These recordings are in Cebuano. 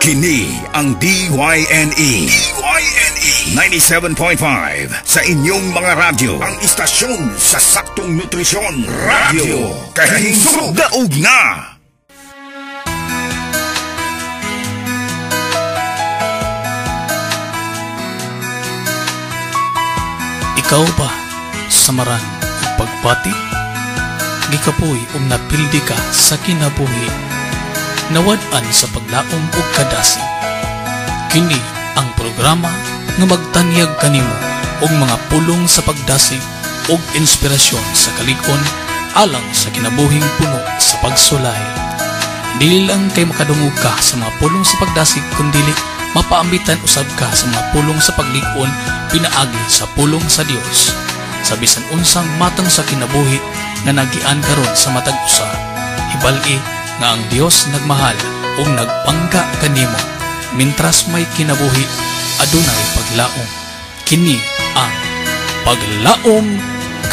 Kini ang DYNE. DYNE 97.5 sa inyong mga radyo. Ang istasyon sa saktong nutrisyon. Radyo Kahimsog. Daog na! Ikaw ba samaran ug pagbati? Gikapoy ug napildi ka sa kinabuhi. Nawad-an sa paglaom ug kadasig. Kini ang programa nga magtanyag kanimo og mga pulong sa pagdasig ug inspirasyon sa kalig-on alang sa kinabuhing puno sa pagsulay. Dili lang kay makadungog ka sa mga pulong sa pagdasig kundili mapaambitan usab ka sa mga pulong sa paglig-on pinaagi sa pulong sa Dios. Sa bisan unsang matang sa kinabuhi nga nagian karon sa matag usa, hibal-i nga ang Dios nagmahal ug nagpangga kanimo. Mintras may kinabuhi, adunay paglaom. Kini ang Paglaom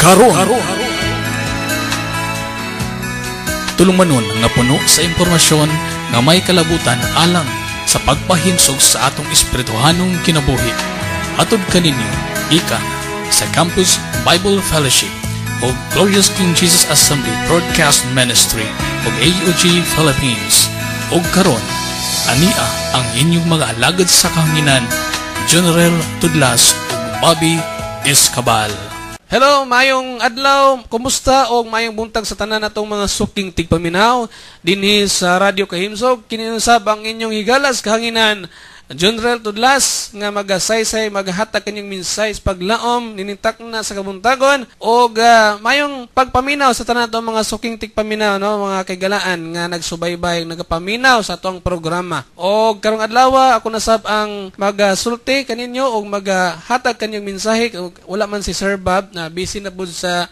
Karon. Tulumanon nga puno sa impormasyon nga may kalabutan alang sa pagpahinsog sa atong espirituhanong kinabuhi. Atod kaninyo gikan sa Campus Bible Fellowship o Glorious King Jesus Assembly Broadcast Ministry o AOG Philippines. Og karon, ania ang inyong mga alagad sa kahanginan, General Tudlas ug Bobby Escabal. Hello, mayong adlaw, kumusta og mayong buntag sa tanan natong mga suking tigpaminaw dinhi sa Radyo Kahimsog. Kini usab ang inyong higalas kahanginan, General Tudlas, nga magasaysay, maghatag kanyang mensahe sa paglaom ninintak na sa kabuntagon og mayong pagpaminaw sa tanan atong mga suking tigpaminaw, no, mga kaigalaan nga nagsubaybay, nagapaminaw sa atong programa. Og karong adlaw ako nasab ang magasulti kaninyo og magahatag kanyang mensahe. Wala man si Sir Bob na busy na pud sa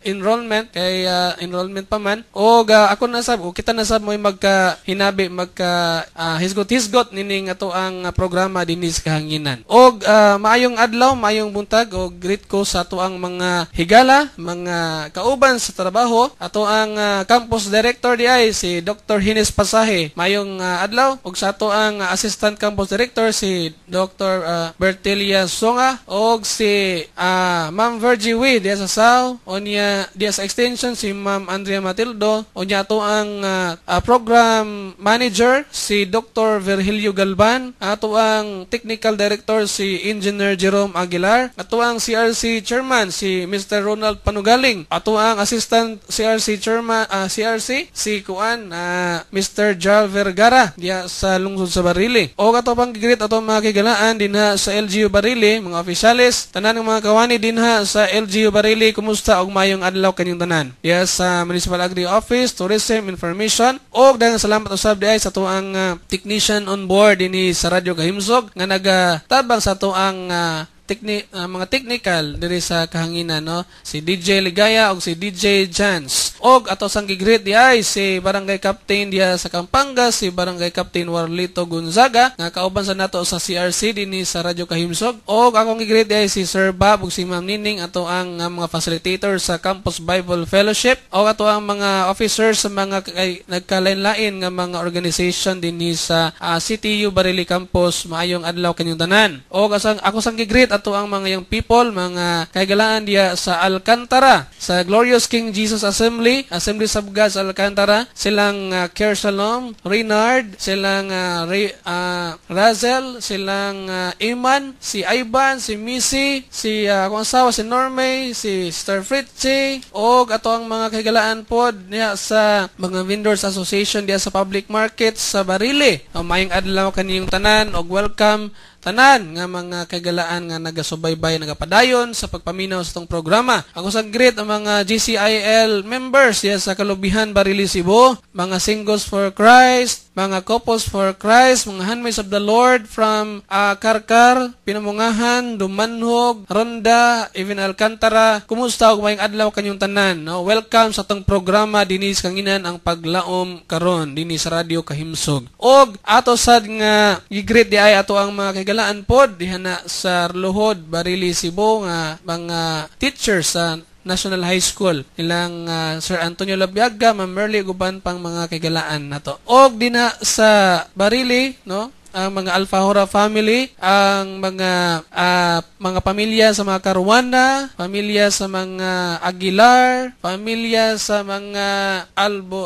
enrollment kay enrollment pa man. Og ako nasab o kita nasab mo'y magka hinabi, magka hisgot-hisgot nining ato ang programa dinhi sa kahanginan. Og maayong adlaw, maayong buntag og greet ko sa ato ang mga higala, mga kauban sa trabaho, ato ang campus director di ay si Dr. Hines Pasaje. Maayong adlaw og sa ato ang assistant campus director si Dr. Bertilia Songa og si Ma'am Virgie Wee diya sa SAO, unya diya sa extension si Ma'am Andrea Matildo, unya ato ang program manager si Dr. Virgilio Galban, ato ang technical director si Engineer Jerome Aguilar, ato ang CRC chairman si Mr. Ronald Panugaling, ato ang assistant CRC chairman CRC si kuan Mr. Jarl Vergara diya sa lungsod sa Barili. O ato pang gigreet ato mga kigalaan dinha sa LGU Barili, mga opisyales, tanan ng mga kawani dinha sa LGU Barili, kumusta og mayong adlaw kanyang tanan. Diya sa Municipal Agri Office, Tourism Information, og daghang salamat usab diay sa tuang technician on board dinhi sa Radyo Kahimsog nga nagatabang sa tuang mga technical diri sa kahanginan, no, si DJ Ligaya og si DJ Jans. Og ato sang gigreet di ay si Barangay Captain diya sa Kampanga, si Barangay Captain Warlito Gonzaga nga kauban sa nato sa CRC dinhi sa Radyo Kahimsog. Og akong gigreet di ay si Sir Bob ug si Ma'am Nining, ato ang mga facilitator sa Campus Bible Fellowship, og ato ang mga officers sa mga nagkalain-lain nga mga organization dinhi sa CTU Barili Campus. Maayong adlaw kanyong tanan. Og ako sang gigreet ato ang mga young people, mga kaigalaan diya sa Alcantara, sa Glorious King Jesus Assembly, Assembly of God sa Alcantara, silang Care Shalom, Renard, silang Razel, silang Iman, si Ivan, si Missy, si akong asawa si Norme, si Star Fritchie, og ato ang mga kaigalaan pod niya sa mga Vendors Association diya sa Public Market sa Barili. Maayong adlaw kaniyong tanan og welcome tanan nga mga kagalaan nga nagasubaybay, nagapadayon sa pagpaminaw sa itong programa. Ako sa greet ang mga GCIL members diya sa Kalubihan, Barili, Cebu, mga Singles for Christ, mga Couples for Christ, mga Handmaids of the Lord from Karkar, Pinamungahan, Dumanhog, Ronda, even Alcantara. Kumusta og maayong adlaw kanyong tanan, no? Welcome sa atong programa dinhi sa kanginan ang Paglaom Karon dinhi sa Radyo Kahimsog. Og ato sad nga gi-greet di ay ato ang mga kaigalaan pod diha na sa Luhod, Barili, Cebu nga mga teachers sa National High School. Ilang Sir Antonio Labiaga, Ma'am Merly, uban pang mga kaigalaan nato. Og dina sa Barili, no? Ang mga Alfahora family, ang mga pamilya sa mga Caruana, pamilya sa mga Aguilar, pamilya sa mga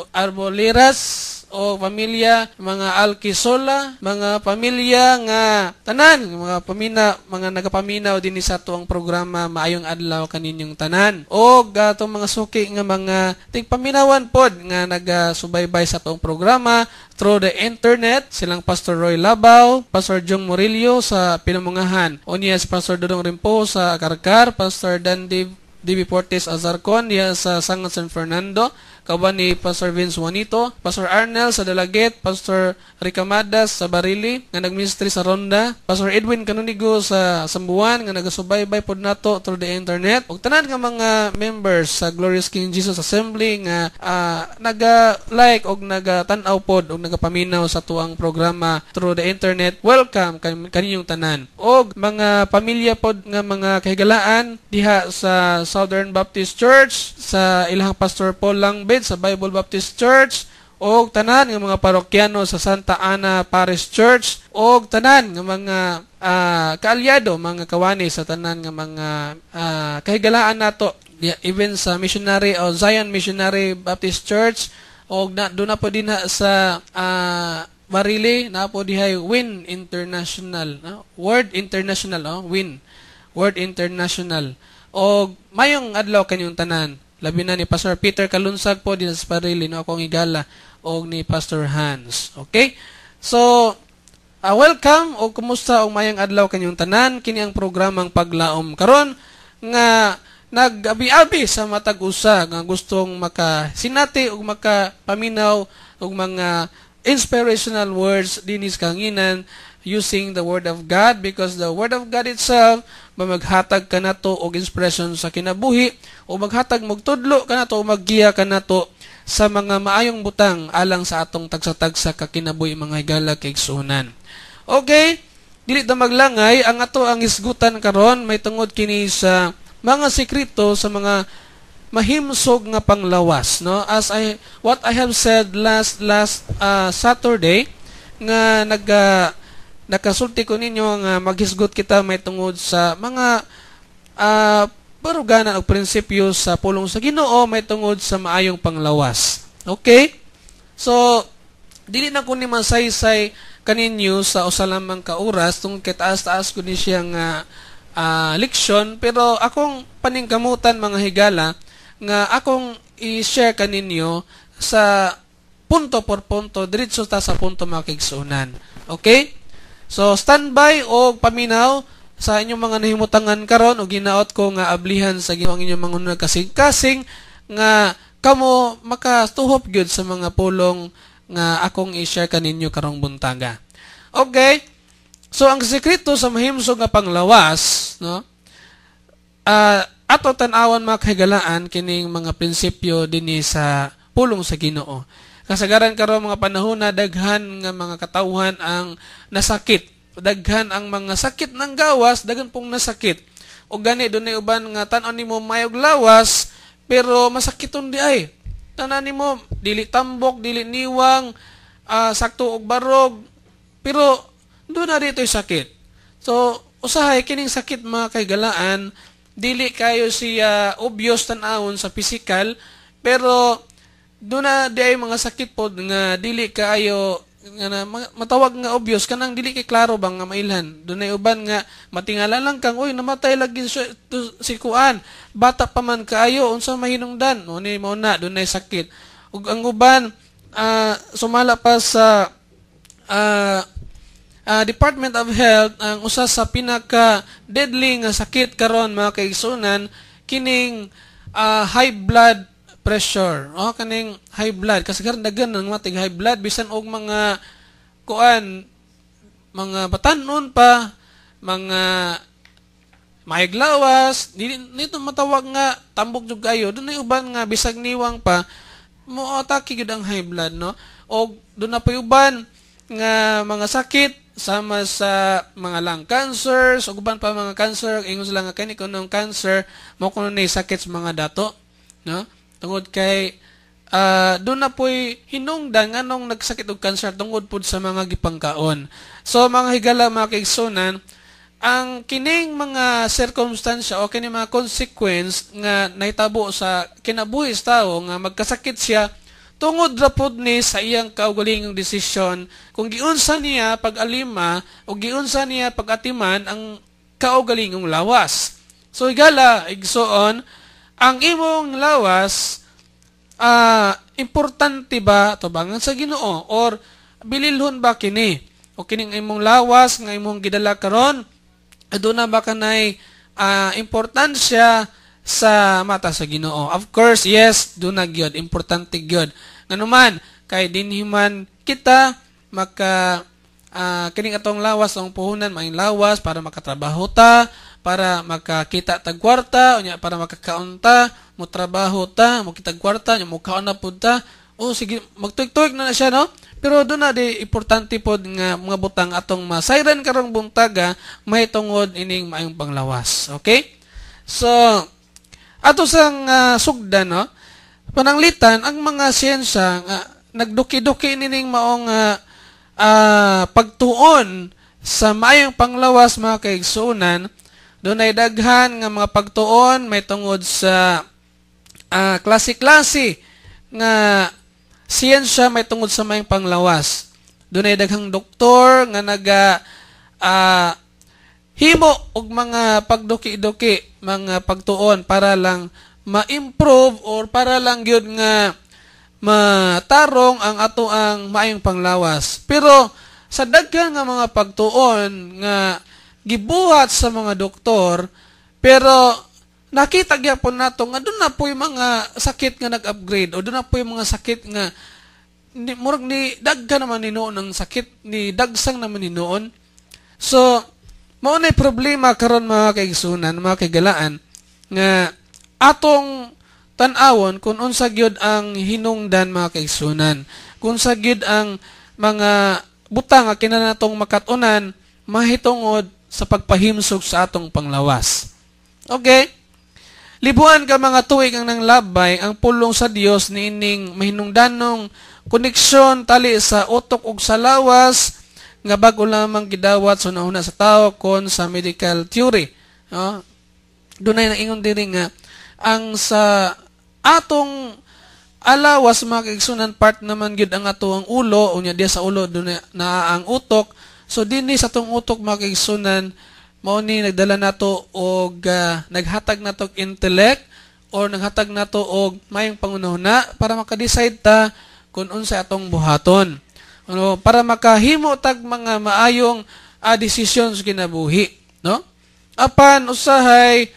Arboleras, o pamilya mga Alquisola, mga pamilya nga tanan, mga pamina, mga nagapaminaw dinhi sa atuang programa, maayong adlaw kaninyong tanan. O atong mga suki nga mga tigpaminawan pod nga nagasubaybay sa atong programa through the internet, silang Pastor Roy Labaw, Pastor Jong Murillo sa Pinamungahan, o niya si Pastor Dodong Rimpo sa Karkar, Pastor Dandy DB Portes Azarcon diya sa Sangat San Fernando, kauban ni Pastor Vince Juanito, Pastor Arnel sa Dalaget, Pastor Ricamadas sa Barili nga nagministry sa Ronda, Pastor Edwin Canonigo sa Sambuan nga nagasubaybay pod nato through the internet, ug tanan nga mga members sa Glorious King Jesus Assembly nga naga-like og naga-tan-aw pod og nagapaminaw sa tuang programa through the internet. Welcome kaninyong tanan. Og mga pamilya pod nga mga kahigalaan diha sa Southern Baptist Church, sa ilahang Pastor Paul Langbed sa Bible Baptist Church, og tanan nga mga parokyano sa Santa Ana Parish Church, og tanan nga mga kaalyado, mga kawani sa tanan nga mga kahigalaan nato, even sa Missionary o Zion Missionary Baptist Church, og na doon na po din sa Barili na po dihay Win International, no? Word International, oh, Win Word International. Og mayong adlaw kanyong tanan, labi na ni Pastor Peter Kalunsag po din sa Barili, no, akong igala, og ni Pastor Hans. Okay? So, welcome og kumusta og mayong adlaw kanyong tanan. Kini ang programang Paglaom karon nga nag-abi-abi sa matag usa nga gustong makasinati og makapaminaw og mga inspirational words dinhi sa kahanginan using the Word of God, because the Word of God itself mamaghatag kanato og inspiration sa kinabuhi o maghatag magtudlo kanato o maggiya kanato sa mga maayong butang alang sa atong tagsa-tagsa ka kinabuhi, mga higala kaigsuonan. Okay, dili ta maglangay, ang ato ang isgutan karon may tungod kini sa mga sekreto sa mga mahimsog nga panglawas, no? As I what I have said last last Saturday nga nakasulti ko ninyo nga maghisgot kita may tungod sa mga baruganan o prinsipyo sa pulong sa Ginoo may tungod sa maayong panglawas. Okay? So, dili na ko ni masaysay kaninyo sa usa lamang ka oras tungod kay taas-taas ko ni siya nga leksyon, pero akong paningkamutan, mga higala, nga akong i-share kaninyo sa punto por punto, diretso ta sa punto, mga kaigsuonan. Okay? So, standby o paminaw sa inyong mga nahimutangan karon o ginaot ko nga ablihan sa Ginoo ang inyong mga kasing-kasing nga kamo makatuhop gyud sa mga pulong nga akong i-share kaninyo karong buntaga. Okay? So, ang sekreto sa mahimsog nga panglawas, no? Ato tan-awan, mga kahigalaan, kining mga prinsipyo dinhi sa pulong sa Ginoo. Kasagaran karon mga panahon na daghan nga mga katawhan ang nasakit. Daghan ang mga sakit ng gawas, daghan pong nasakit. O gani dunay uban nga tan-on nimo mayog lawas pero masakiton di ay. Tanan nimo dili tambok, dili niwang, sakto og barog, pero doon na dito'y sakit. So, usahay kining sakit, mga kaigalaan, dili kayo siya obvious tan-awon sa physical, pero doon na di ay mga sakit pod nga dili kaayo nga na, matawag nga obvious, kanang dili kay klaro bang nga mailhan. Doon ay uban nga matingala lang kang, "Oy, namatay lagi si kuan, bata pa man kaayo, unsa mahinungdan?" O ni mao na doon ay sakit. Ug ang uban sumala pa sa Department of Health, ang usa sa pinaka deadly nga sakit karon, mga kaigsuonan, kining high blood pressure. Oh, kaning high blood kasi karon daghan ng matig high blood bisan og mga kuan, mga batanon pa, mga maiglawas, dili nito matawag nga tambok jud kayo. Dunay uban nga bisag niwang pa mo atake gyud ang high blood, no? Og doon na pa uban nga mga sakit. sama sa mga lung cancers ug uban pa mga cancer. Ingon sila nga kini kunong cancer mao kuno ni sakit sa mga dato, no, tungod kay doon na po'y hinungdan nganong nagsakit og cancer tungod pud sa mga gipangkaon. So mga higala, mga kaigsunan, ang kining mga circumstansya o kining mga consequence nga nahitabo sa kinabuhi sa tao nga magkasakit siya, tungod ra pod ni sa iyang kaugalingong desisyon kung giunsa niya pag-alima o giunsa niya pag-atiman ang kaugalingong lawas. So higala, igsoon, ang imong lawas importante ba tubangan sa Ginoo or bililhon ba kini? O kining imong lawas nga imong gidala karon, aduna ba kanay importansya sa mata sa Ginoo? Of course, yes, duna gyud, importante gyud. Nganuman, kay dinhi man kita maka kining atong lawas ang puhunan, maayong lawas para makatrabaho ta, para makakita tag kwarta, unya para makakaon ta, mo trabaho ta, mo kitag kwarta, unya mo kaon na pud ta. Oh, sige, magtuig-tuig na na siya, no? Pero doon na di importante pod nga mga butang atong masayran karong buntaga may tungod ining maayong panglawas. Okay? So, ato sang sugdan, no? Pananglitan ang mga siyensya nga nagduki-duki nining maong pagtuon sa maayong panglawas, mga kaigsuonan, dunay daghan nga mga pagtuon may tungod sa klase-klase nga siyensya may tungod sa maayong panglawas. Dunay daghang doktor nga naga himo og mga pagduki-duki, mga pagtuon para lang ma-improve or para lang gyud nga matarong ang ato ang maayong panglawas. Pero sa daghan nga mga pagtuon nga gibuhat sa mga doktor, pero nakita gyapon nato nga doon na po yung mga sakit nga nag-upgrade o doon na po yung mga sakit nga ni, murag ni daghan naman ni noon ang sakit, ni dagsang naman ni noon. So, mao na problema karon, mga kaigsunan, mga kaigalaan, nga atong tan-awon kung unsa gyud ang hinungdan, mga kaigsunan. Kung unsa gyud ang mga butang nga kinanatong makat-unan mahitungod sa pagpahimsog sa atong panglawas. Okay? Libuan ka mga tuig ang nanglabay ang pulong sa Dios niining mahinungdanong koneksyon tali sa utok ug sa lawas nga bag-o lamang gidawat sa una sa tao kon sa medical theory. No? Dunay naingon diri nga ang sa atong alawas, mga kaigsunan, part naman gyud ang ato ang ulo, unya diya sa ulo dunay naa ang utok. So dinhi sa atong utok, mga kaigsunan, mao ni nagdala nato og naghatag nato og intellect or naghatag nato og mayong pangunahuna para maka-decide ta kung unsa atong buhaton. Ano, para makahimo tag mga maayong desisyon sa kinabuhi, no? Apan usahay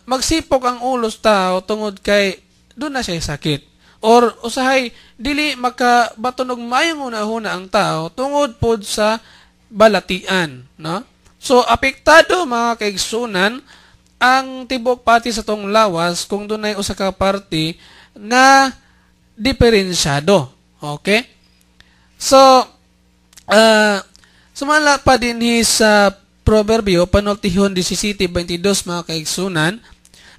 magsipok ang ulo sa tao tungod kay doon na siya sakit. Or usahay dili makabaton og maayong hunahuna ang tao tungod pod sa balatian, no? So apektado, mga kaigsunan, ang tibok pati sa tong lawas kung dunay usa ka parte na diferensyado. Okay? So sumala pa dinhi sa Proverbio, Panultihon 17:22, mga kaigsunan,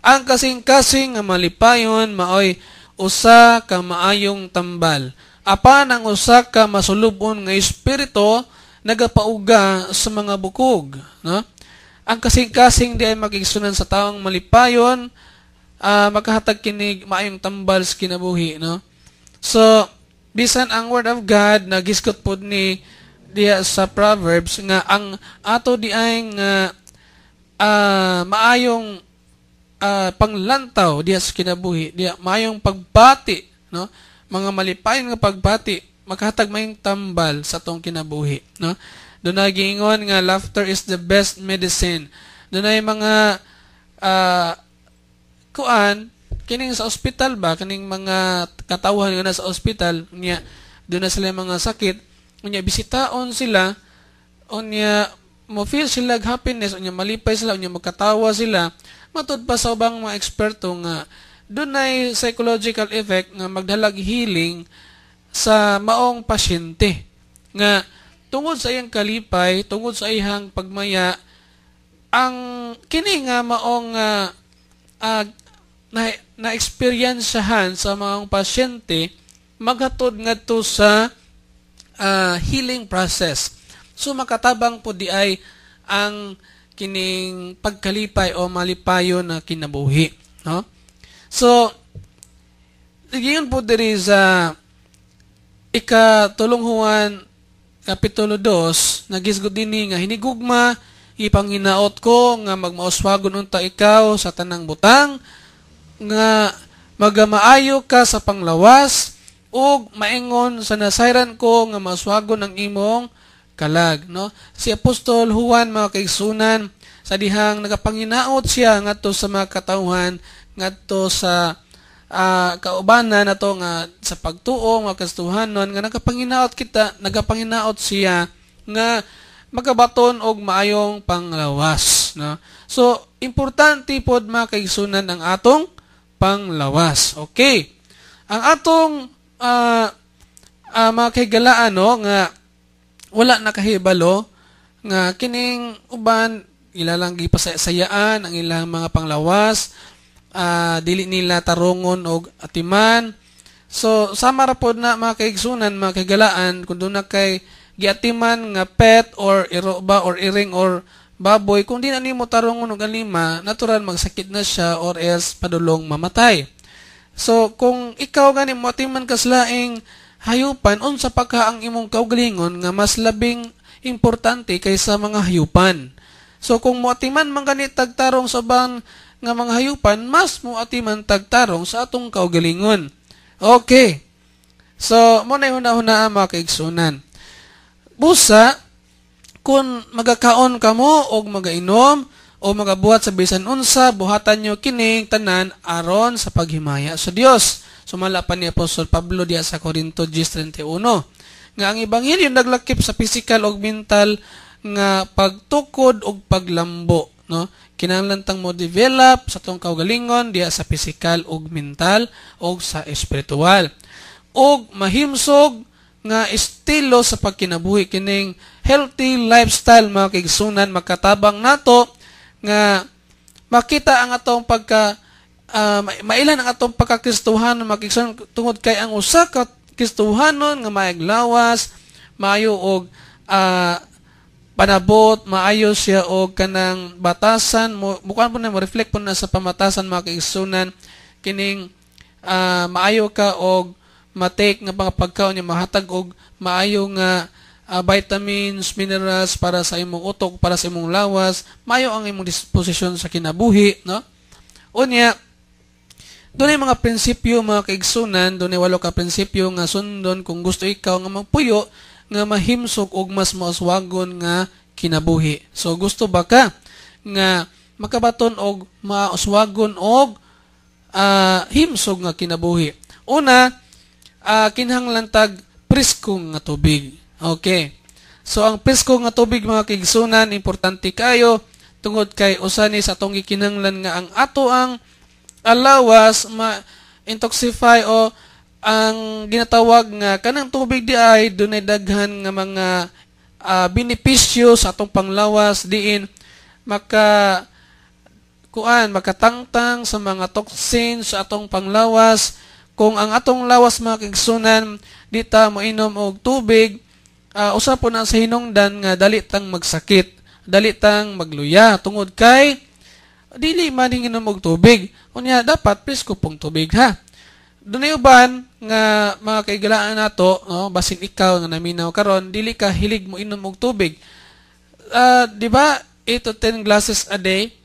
ang kasing-kasing nga malipayon maoy usa ka maayong tambal. Apan ang usa ka masulubon nga espiritu nagapauga sa mga bukog, no? Ang kasing-kasing di ay magigsunan sa taong malipayon, makahatag kinig maayong tambal sa kinabuhi, no? So, bisan ang word of God nagisgot pod ni diya sa Proverbs nga ang ato di ay nga maayong panglantaw diya sa kinabuhi, diya maayong pagbati, no? Mga malipayon nga pagbati makahatag maayong tambal sa atong kinabuhi, no? Dunay giingon nga laughter is the best medicine. Dunay mga kuan kining sa ospital ba, kining mga katawhan nga nasa ospital unya duna sila mga sakit, unya bisitaon sila, unya mo feel sila happiness, unya malipay sila, unya magkatawa sila. Matud pa sa ubang mga eksperto nga dunay psychological effect nga magdalag healing sa maong pasyente nga Tungod sa iyang kalipay, tungod sa iyang pagmaya, ang kini nga maong na na-experiencehan sa mga pasyente maghatod ngadto sa healing process. So makatabang po di ay ang kining pagkalipay o malipayon na kinabuhi, no? So giyon po diri sa ikatulong Juan kapitulo 2, nagisgot dinhi nga hinigugma, ipanghinaot ko nga magmauswagon unta ikaw sa tanang butang, nga magamaayo ka sa panglawas ug maingon sa nasayran ko nga mauswagon ang imong kalag, no? Si Apostol Juan, mga kaigsunan, sa dihang nagapanginaot siya ngadto sa mga katawhan, ngadto sa kaubanan nato nga sa pagtuo, mga Kristohanon, nga nagapanginaot kita, nagapanginaot siya nga makabaton og maayong panglawas, no? So importante pod, mga kaigsunan, ang atong panglawas. Okay, ang atong mga kahigalaan, no, nga wala nakahibalo nga kining uban ilalang gipasayaan ang ilang mga panglawas, dili nila tarungon og atiman. So sama ra pod na, mga kaigsunan, mga kahigalaan, kung duna kay giatiman nga pet or iro ba or iring or baboy, kung di na nimo tarungon og alima, natural magsakit na siya or else padulong mamatay. So kung ikaw gani mo atiman kas laing hayupan, unsa pa ka ang imong kaugalingon nga mas labing importante kaysa mga hayupan? So kung moatiman man gani tagtarong sa ubang nga mga hayupan, mas moatiman tagtarong sa atong kaugalingon. Okay. So mo na huna-huna, mga kaigsunan. Busa kung magakaon kamo og magainom o magabuhat sa bisan unsa, buhatan nyo kining tanan aron sa paghimaya sa Dios. Sumala pa ni Apostol Pablo diya sa Corinto 10:31 nga ang ebanghelyo naglakip sa physical ug mental nga pagtukod ug paglambo, no? Kinahanglan tang mo develop sa atong kaugalingon diya sa physical ug mental ug sa espiritual ug mahimsog nga estilo sa pagkinabuhi. Kining healthy lifestyle, mga kaigsunan, makatabang nato nga makita ang atong pagka mailan ang atong pagkakristuhanon, mga kaigsunan, tungod kay ang usa ka Kristohanon nga maayog lawas, maayo og panabot, maayo siya og kanang batasan mo, mukuan po na mo reflect po na sa pamatasan, mga kaigsunan, kining maayo ka og matake nga mga pagkaon niya mahatag og maayo nga vitamins, minerals para sa imong utok, para sa imong lawas, maayo ang imong disposisyon sa kinabuhi, no? Unya, dunay mga prinsipyo, mga kaigsunan, dunay walo ka prinsipyo nga sundon kung gusto ikaw nga magpuyo nga mahimsog og mas mauswagon nga kinabuhi. So gusto ba ka nga makabaton og mauswagon og himsog nga kinabuhi? Una, kinahanglan tag presko nga tubig. Okay. So ang presko nga tubig, mga kaigsunan, importante kayo tungod kay usa ni sa atong gikinahanglan nga ang ato ang alawas ma-intoxify o ang ginatawag nga kanang tubig di ay dunay daghan nga mga benepisyo sa atong panglawas, diin maka kuan, makatangtang sa mga toxins sa atong panglawas. Kung ang atong lawas, mga kaigsunan, di ta moinom og tubig, usa po na sa hinungdan nga dali tang magsakit, dali tang magluya tungod kay dili man hinginom og tubig. Unya dapat presko pong tubig, ha. Dunay uban nga mga kaigalaan nato, no, basin ikaw nga naminaw karon, dili ka hilig mo inom og tubig. Di ba 8 to 10 glasses a day?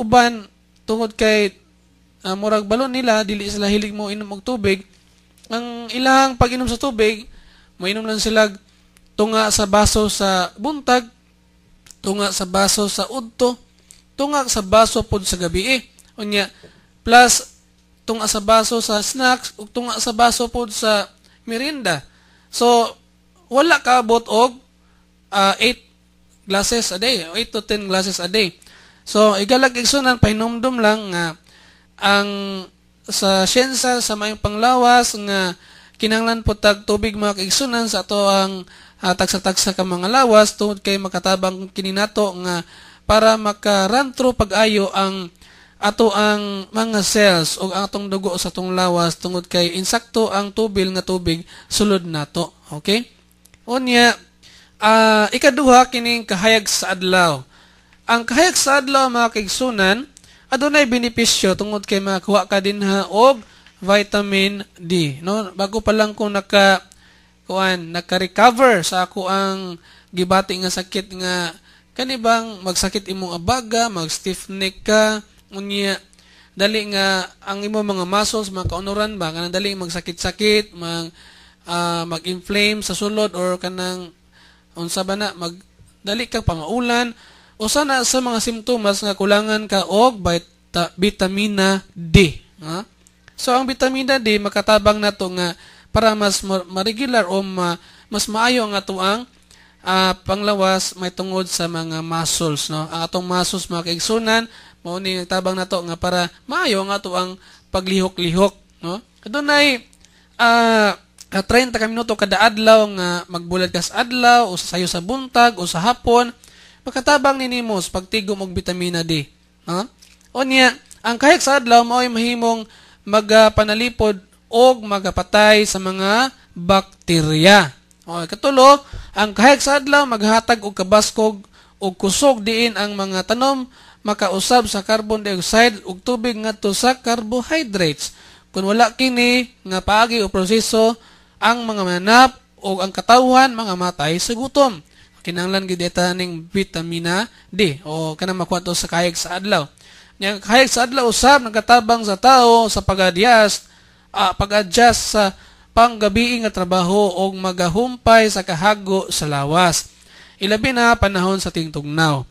Uban tungod kay murag balon nila, dili sila hilig mo inom og tubig. Ang ilang pag-inom sa tubig, moinom lang sila tunga sa baso sa buntag, tunga sa baso sa udto, tunga sa baso pod sa gabi eh. Unya plus tunga sa baso sa snacks ug tunga sa baso pod sa merienda. So wala kaabot og 8 glasses a day, 8 to 10 glasses a day. So igalag igsunan, pahinumdum lang nga ang sa siyensya sa mayong panglawas nga Kinahanglan po tag tubig, mga kaigsunan, sa ato ang tagsa-tagsa ka mga lawas tungod kay makatabang kini nato nga para makarantro pag-ayo ang ato ang mga cells o ang atong dugo sa atong lawas tungod kay insakto ang tubig nga tubig sulod nato. Okay? Unya, ikaduha, kining kahayag sa adlaw. Ang kahayag sa adlaw, mga kaigsunan, adunay benepisyo tungod kay makakuha ka dinha og vitamin D, no? Bago pa lang ko naka kuan, naka-recover sa ako ang gibati nga sakit nga kanibang magsakit imong abaga, mag stiff neck ka, unya dali nga ang imong mga muscles mga kaunuran ba, kanang dali magsakit-sakit, mag-inflame sa sulod or kanang unsa ba na, mag dali kang pamaulan. Usa na sa mga simptomas nga kulangan ka og vitamina D, ha? So ang vitamina D makatabang nato nga para mas ma-regular o mas maayo ang ato ang panglawas may tungod sa mga muscles, no? Ang atong muscles, mga kaigsunan, mao ni tabang nato nga para maayo ang ato ang paglihok-lihok, no? Adunay 30 ka minuto kada adlaw nga magbulad ka sa adlaw o sa sayo sa buntag o sa hapon, makatabang ni nimo sa pagtigom og vitamina D, no? Unya, ang kahayag sa adlaw mao'y mahimong magapanalipod og magapatay sa mga bakterya. O katulo, ang kahayag sa adlaw maghatag og kabaskog og kusog diin ang mga tanom makausab sa carbon dioxide ug tubig ngadto sa carbohydrates. Kung wala kini nga paagi o proseso, ang mga mananap o ang katawhan mga matay sa gutom. Kinahanglan gid ning vitamina D o kanang makuha to sa kahayag sa adlaw. Nya kahayag sa adlaw usab nagatabang sa tao sa pag-adjust sa panggabii nga trabaho og magahumpay sa kahago sa lawas. Ilabi na panahon sa tingtugnaw.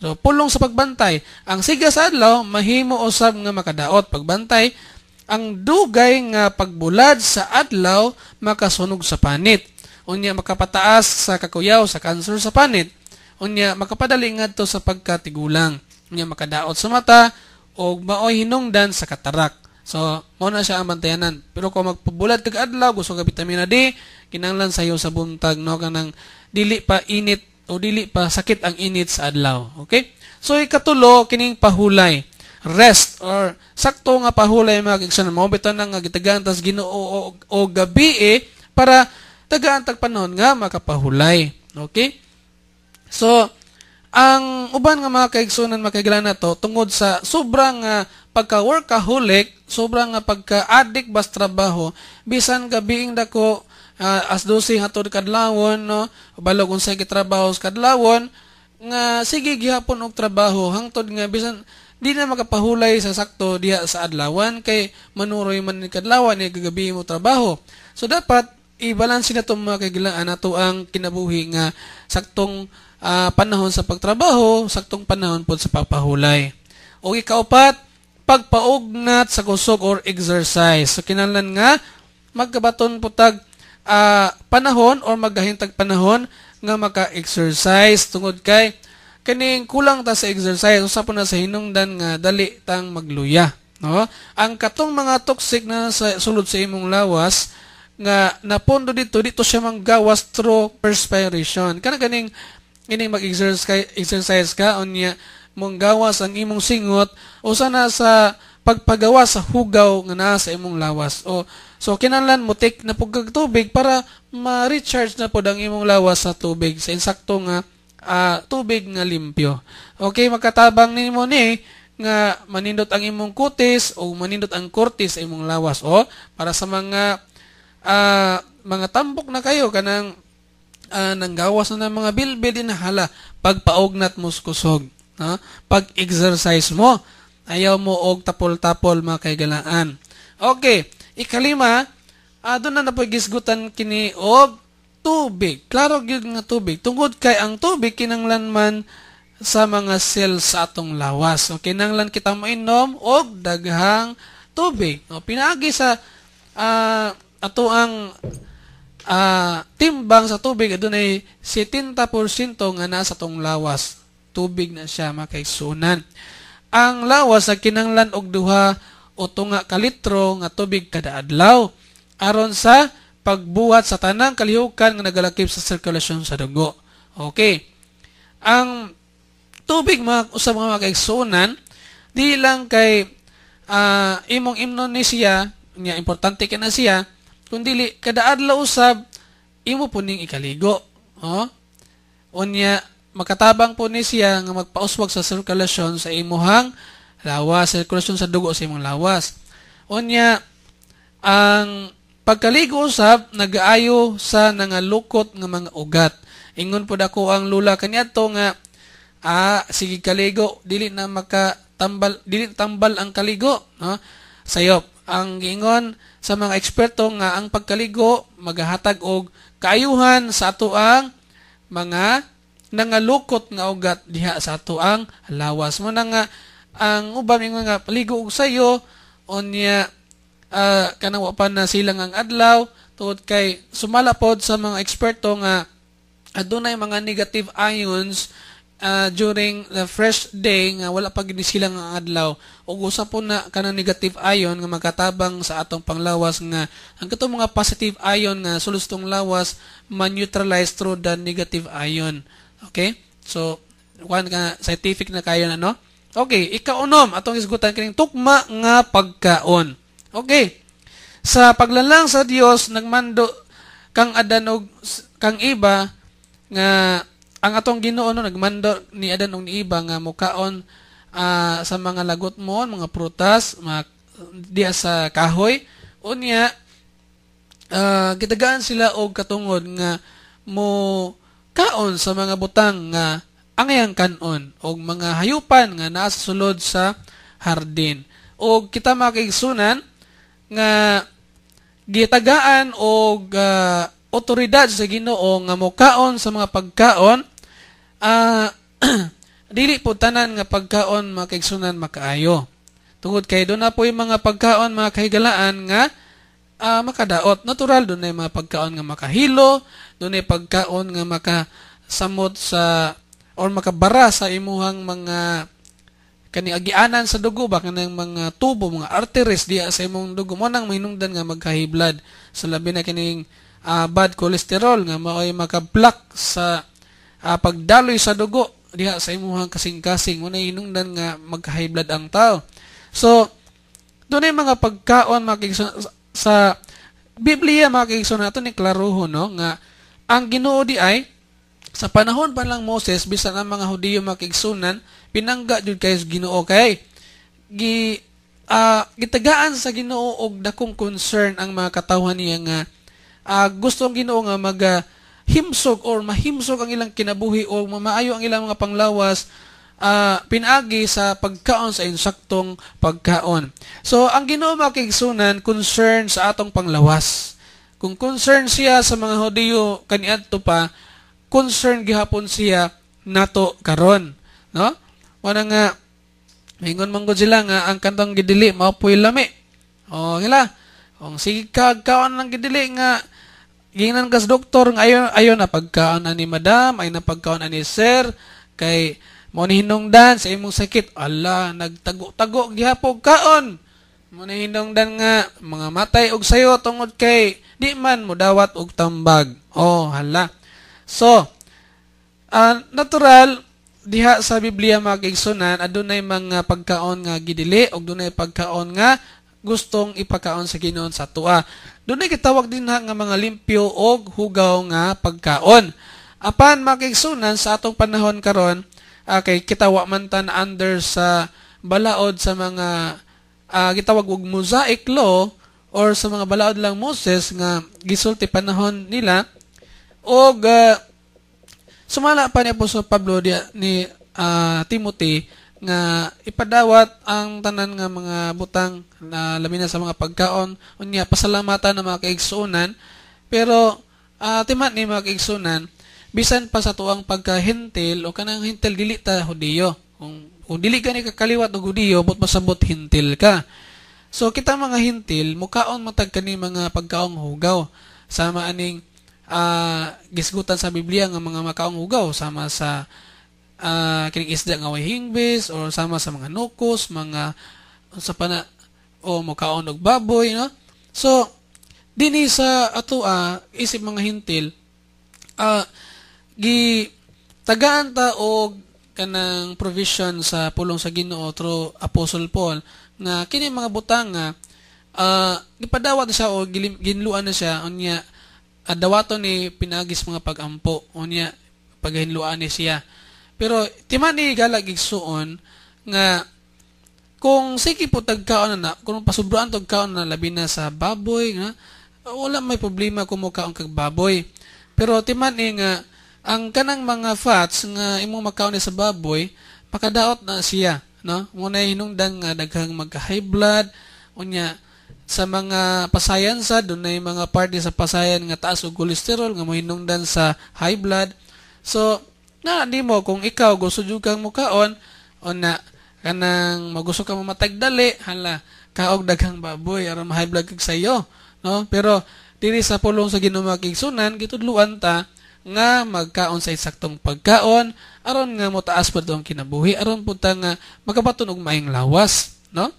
So, pulong sa pagbantay, ang siga sa adlaw mahimo usab nga makadaot pagbantay. Ang dugay nga pagbulad sa adlaw makasunog sa panit. Unya makapataas sa kakuyaw sa kanser sa panit. Unya makapadali ngadto sa pagkatigulang. Unya makadaot sa mata og maoy hinungdan sa katarak. So, mao na siya ang bantayanan. Pero kung magpabulad kag adlaw, gusto ka vitamina D, kinahanglan sayo sa buntag, no, kanang dili pa init o dili pa sakit ang init sa adlaw. Okay? So ikatulo, kining pahulay. Rest or sakto nga pahulay, mga kaigsunan. Mao bitaw na nga gitagaan tas Ginoo o gabi para tagaan tag panahon nga makapahulay. Okay? So ang uban nga mga kaigsunan, makaigala na to tungod sa sobrang pagka-workaholic, sobrang nga pagka-addict bas trabaho, bisan gabiing dako as 12 hatod kadlawon, no, balog unsay gitrabaho sa kadlawon nga sige gihapon og trabaho hangtod nga bisan di na makapahulay sa sakto diha sa adlawan kay manuroy man ni kadlawan ni gagabi mo trabaho. So dapat i-balance na to, mga kaigilaan, nato ang kinabuhi nga saktong panahon sa pagtrabaho, saktong panahon pod sa pagpahulay. O ikaupat, pagpaugnat sa kusog or exercise. So kinahanglan nga magkabaton po tag panahon or maghahintag panahon nga maka-exercise tungod kay kaning kulang ta sa exercise, usa po na sa hinungdan nga dali tang magluya, no? Ang katong mga toxic na sa sulod sa imong lawas nga napondo dito, dito siya manggawas through perspiration. Kana ganing ining mag-exercise exercise ka, unya monggawas ang imong singot, usa na sa pagpagawa sa hugaw nga naa sa imong lawas. O so kinahanglan mo take na pud kag tubig para ma-recharge na pod ang imong lawas sa tubig, sa insakto nga tubig nga limpyo. Okay, makatabang nimo ni nga manindot ang imong kutis o manindot ang kortis sa imong lawas. O para sa mga mga tambok na kayo kanang nanggawas na ng mga bilbil din, hala, pagpaugnat mo sa kusog, no? Pag-exercise mo, ayaw mo og tapol-tapol, mga kaigalaan. Okay, ikalima, doon na napagisgutan kini og tubig. Klaro gyud nga tubig. Tungod kay ang tubig kinanglan man sa mga cells sa atong lawas. So, kinanglan kita mainom og daghang tubig. O, pinaagi sa ato ang timbang sa tubig, adunay 70% nga nasa atong lawas. Tubig na siya, mga kaigsunan. Ang lawas sa kinanglan og 2 o tunga ka litro nga tubig kada adlaw aron sa pagbuhat sa tanang kalihukan nga nagalakip sa sirkulasyon sa dugo. Okay. Ang tubig, mga usab, mga kaigsuonan, di lang kay imong imnon ni siya nya importante ka na siya, kun dili kada adlaw usab imo po ning ikaligo, oh. Unya makatabang po ni siya nga magpauswag sa sirkulasyon sa imuhang lawas, sirkulasyon sa dugo sa imong lawas. Unya ang pagkaligo usab nagaayo sa nangalukot nga mga ugat. Ingon pud ako ang lula kaniadto nga sige kaligo, dili na makatambal, dili tambal ang kaligo, no? Sayop ang giingon sa mga eksperto nga ang pagkaligo magahatag og kaayuhan sa ato ang mga nangalukot nga ugat diha sa ato ang lawas. Mo na nga ang uban ingon nga paligo og sayo, unya kanang wa pa na silang ang adlaw, tungod kay sumala pod sa mga eksperto nga adunay mga negative ions during the fresh day nga wala pa gid silang ang adlaw, ug usa po na kanang negative ion nga makatabang sa atong panglawas nga ang katong mga positive ion nga sulod sa atong lawas ma-neutralize through the negative ion. Okay? So, kuan ka, scientific na kayo na, no? Okay, ikaunom, atong isgutan kining tukma nga pagkaon. Okay. Sa paglalang sa Dios, nagmando kang Adan og kang Eva nga ang atong Ginoo, no, nagmando ni Adan og ni Eva nga mukaon sa mga lagot mo, mga prutas, mga diya sa kahoy. Unya gitagaan sila og katungod nga mo kaon sa mga butang nga angayang kanon og mga hayupan nga naa sa sulod sa hardin. Og kita, mga kaigsunan, nga gitagaan og otoridad sa Ginoo nga mokaon sa mga pagkaon, dili po tanan nga pagkaon, mga kaigsunan, makaayo. Tungod kay doon na po yung mga pagkaon, mga kahigalaan, nga makadaot. Natural, doon na yung mga pagkaon nga makahilo, doon na pagkaon nga makasamot sa or makabara sa imuhang mga kani agianan sa dugo ba, kanang mga tubo, mga arteries diya sa imong dugo, mo nang mahinungdan nga magka-high blood, sa labi na kining bad cholesterol nga mao'y maka-block sa pagdaloy sa dugo diha sa imuhang kasing-kasing, mo na hinungdan nga magka-high blood ang tao. So doon ay mga pagkaon, mga kaigsoon, sa Biblia, mga kaigsoon, nato ni klarohon, no, nga ang Ginoo di ay sa panahon pa lang Moses, bisan ang mga Hudiyo, mga kaigsunan, pinangga jud kay Ginoo kay gi gitagaan sa Ginoo og dakong concern ang mga katawhan niya nga gusto ang Ginoo nga maga himsog or mahimsog ang ilang kinabuhi o mamaayo ang ilang mga panglawas pinaagi sa pagkaon sa insaktong pagkaon. So ang Ginoo, mga kaigsunan, concern sa atong panglawas. Kung concern siya sa mga Hudiyo kaniadto pa, concern gihapon siya nato karon, no? Wala nga mingon man gud sila nga ang kantong gidili mao po'y lami. O ngila, kung sige ka kaon ng gidili nga giingnan ka sa doktor nga ayo ayo na pagkaon ani madam, ay na pagkaon ani sir, kay mo ni hinungdan sa imong sakit. Ala, nagtago-tago gihapon kaon. Mo ni hinungdan nga mga matay og sayo tungod kay di man mo dawat og tambag. Oh, hala. So, natural diha sa Biblia, mga kaigsunan, adunay mga pagkaon nga gidili ug dunay pagkaon nga gustong ipakaon sa Ginoo sa atoa. Dunay gitawag dinha nga mga limpyo og hugaw nga pagkaon. Apan, mga kaigsunan, sa atong panahon karon, kay kita wa man ta na under sa balaod sa mga gitawag og Mosaic Law or sa mga balaod lang Moses nga gisulti panahon nila, og sumala pa ni Apostol Pablo diya ni Timothy nga ipadawat ang tanan nga mga butang na labi na sa mga pagkaon, unya pasalamatan ng mga kaigsuonan. Pero timan ni, mga kaigsuonan, bisan pa sa tuang pagkahentil o kanang hentil, dili ta Hudiyo. Kung dili ka ni kakaliwat og Hudiyo, but pasabot hentil ka. So kita mga hentil, mukaon matag kani mga pagkaong hugaw, sama aning gisgutan sa Biblia nga mga makaong hugaw, sama sa kining isda nga way hingbis or sama sa mga nukos, mga sa pana o mukaon og baboy, no? So dili Dinhi sa atoa isip mga hintil, gi tagaan ta og kanang provision sa pulong sa Ginoo through Apostle Paul nga kini mga butang nga gipadawat na siya o ginluan na siya, unya dawaton ni pinagis mga pagampo, unya paghinluan ni siya. Pero timan ni higala, igsuon, nga kung sige po tagkaon na, kung pasubraan tagkaon na, labi na sa baboy, nga wala may problema kung mukaon kag baboy. Pero timan ni nga ang kanang mga fats nga imong makaon ni sa baboy, makadaot na siya, no? Mo na hinungdan nga daghang magka high blood. Unya sa mga pasayan sa dunay mga party sa pasayan nga taas og cholesterol nga mohinungdan sa high blood. So na di mo kung ikaw gusto jud kang mukaon o na kanang magusto ka mamatag dali, hala, kaog daghang baboy aron ma-high blood kag sayo, no? Pero diri sa pulong sa Ginoo, mga kaigsunan, gitudluan ta nga magkaon sa eksaktong pagkaon aron nga motaas pa ang kinabuhi, aron pud ta nga makabaton og maayong lawas, no?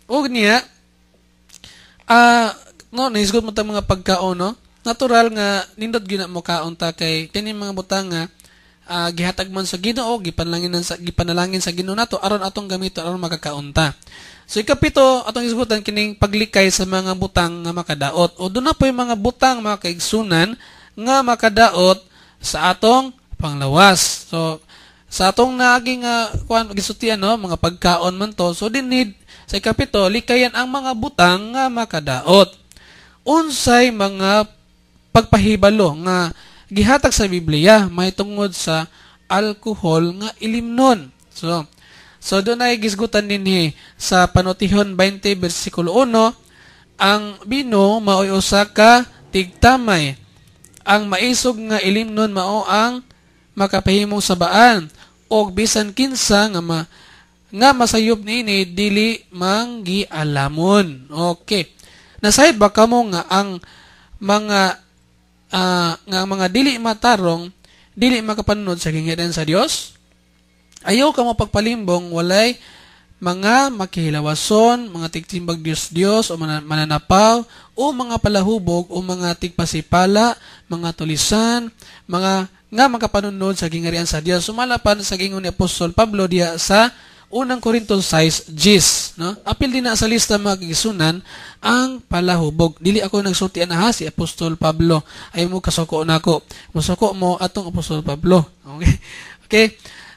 Ug niya no, nahisgot mo ta mga pagkaon, no? Natural nga nindot gyud na mo kaon ta kay kini mga butang nga gihatag man sa Ginoo, gipanalangin sa Ginoo nato aron atong gamiton aron makakaon ta. So ikapito, atong hisgutan kining paglikay sa mga butang nga makadaot. O doon na po yung mga butang, mga kaigsunan, nga makadaot sa atong panglawas. So sa atong naaging kuan gisultian, no, mga pagkaon man to. So dinhi sa ikapito, likayan ang mga butang nga makadaot. Unsay mga pagpahibalo nga gihatag sa Biblia mahitungod sa alkohol nga ilimnon? So doon ay gisgutan dinhi sa Panutihon 20 bersikulo 1, ang bino maoy usa ka tigtamay. Ang maisog nga ilimnon mao ang makapahimong sabaan, og bisan kinsa nga masayop niini dili manggialamon. Okay. Nasayod ba kamo nga ang mga dili matarong dili makapanunod sa gingharian sa Dios? Ayaw kamo pagpalimbong, walay mga makihilawason, mga tigtimbag Dios-Dios o mananapaw, o mga palahubog o mga tigpasipala, mga tulisan, mga nga makapanunod sa gingharian sa Dios. Sumalapan sa gingon ni Apostol Pablo diha sa Unang Korinto 6 Gis, no? Apil din na sa lista, mga kaigsunan, ang palahubog. Dili ako nagsulti ana ha, si Apostol Pablo. Ay mo kasuko nako. Musuko mo atong Apostol Pablo. Okay. Okay.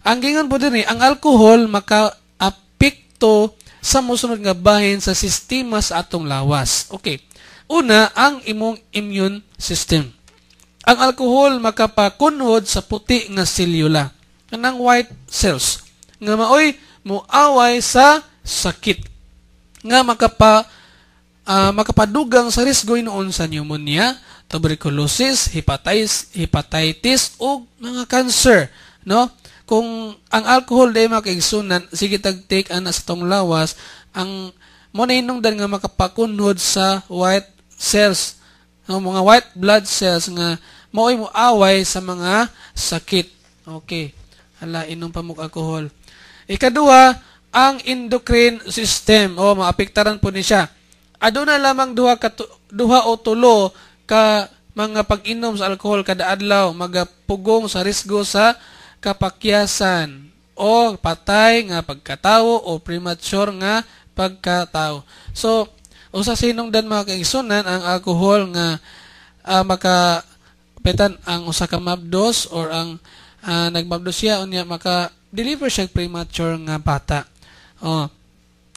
Ang gingon po dinhi, ang alkohol maka-apekto sa mosunod nga bahin sa sistema sa atong lawas. Okay. Una, ang imong immune system. Ang alkohol makapakunhod sa puti nga selula, kanang white cells, nga maoy moaway sa sakit, nga makapadugang sa risgo hinuon sa pneumonia, tuberculosis, hepatitis ug mga cancer, no? Kung ang alcohol day, mga kaigsunan, sige tag take ana sa tong lawas, ang mo na hinungdan nga makapakunhod sa white cells, no, mga white blood cells nga maoy moaway sa mga sakit. Okay. Hala, inom pa mo alcohol. Ikaduha, ang endocrine system o maapektaran po ni siya. Aduna lamang duha o tulo ka mga pag-inom sa alkohol kada adlaw magapugong sa risgo sa kapakyasan o patay nga pagkatawo o premature nga pagkatao. So, usa sa hinungdan, mga kaigsunan, ang alkohol nga maka petan ang usa ka mabdos or ang nagmabdos siya, unya maka deliver siya premature nga bata. Oh.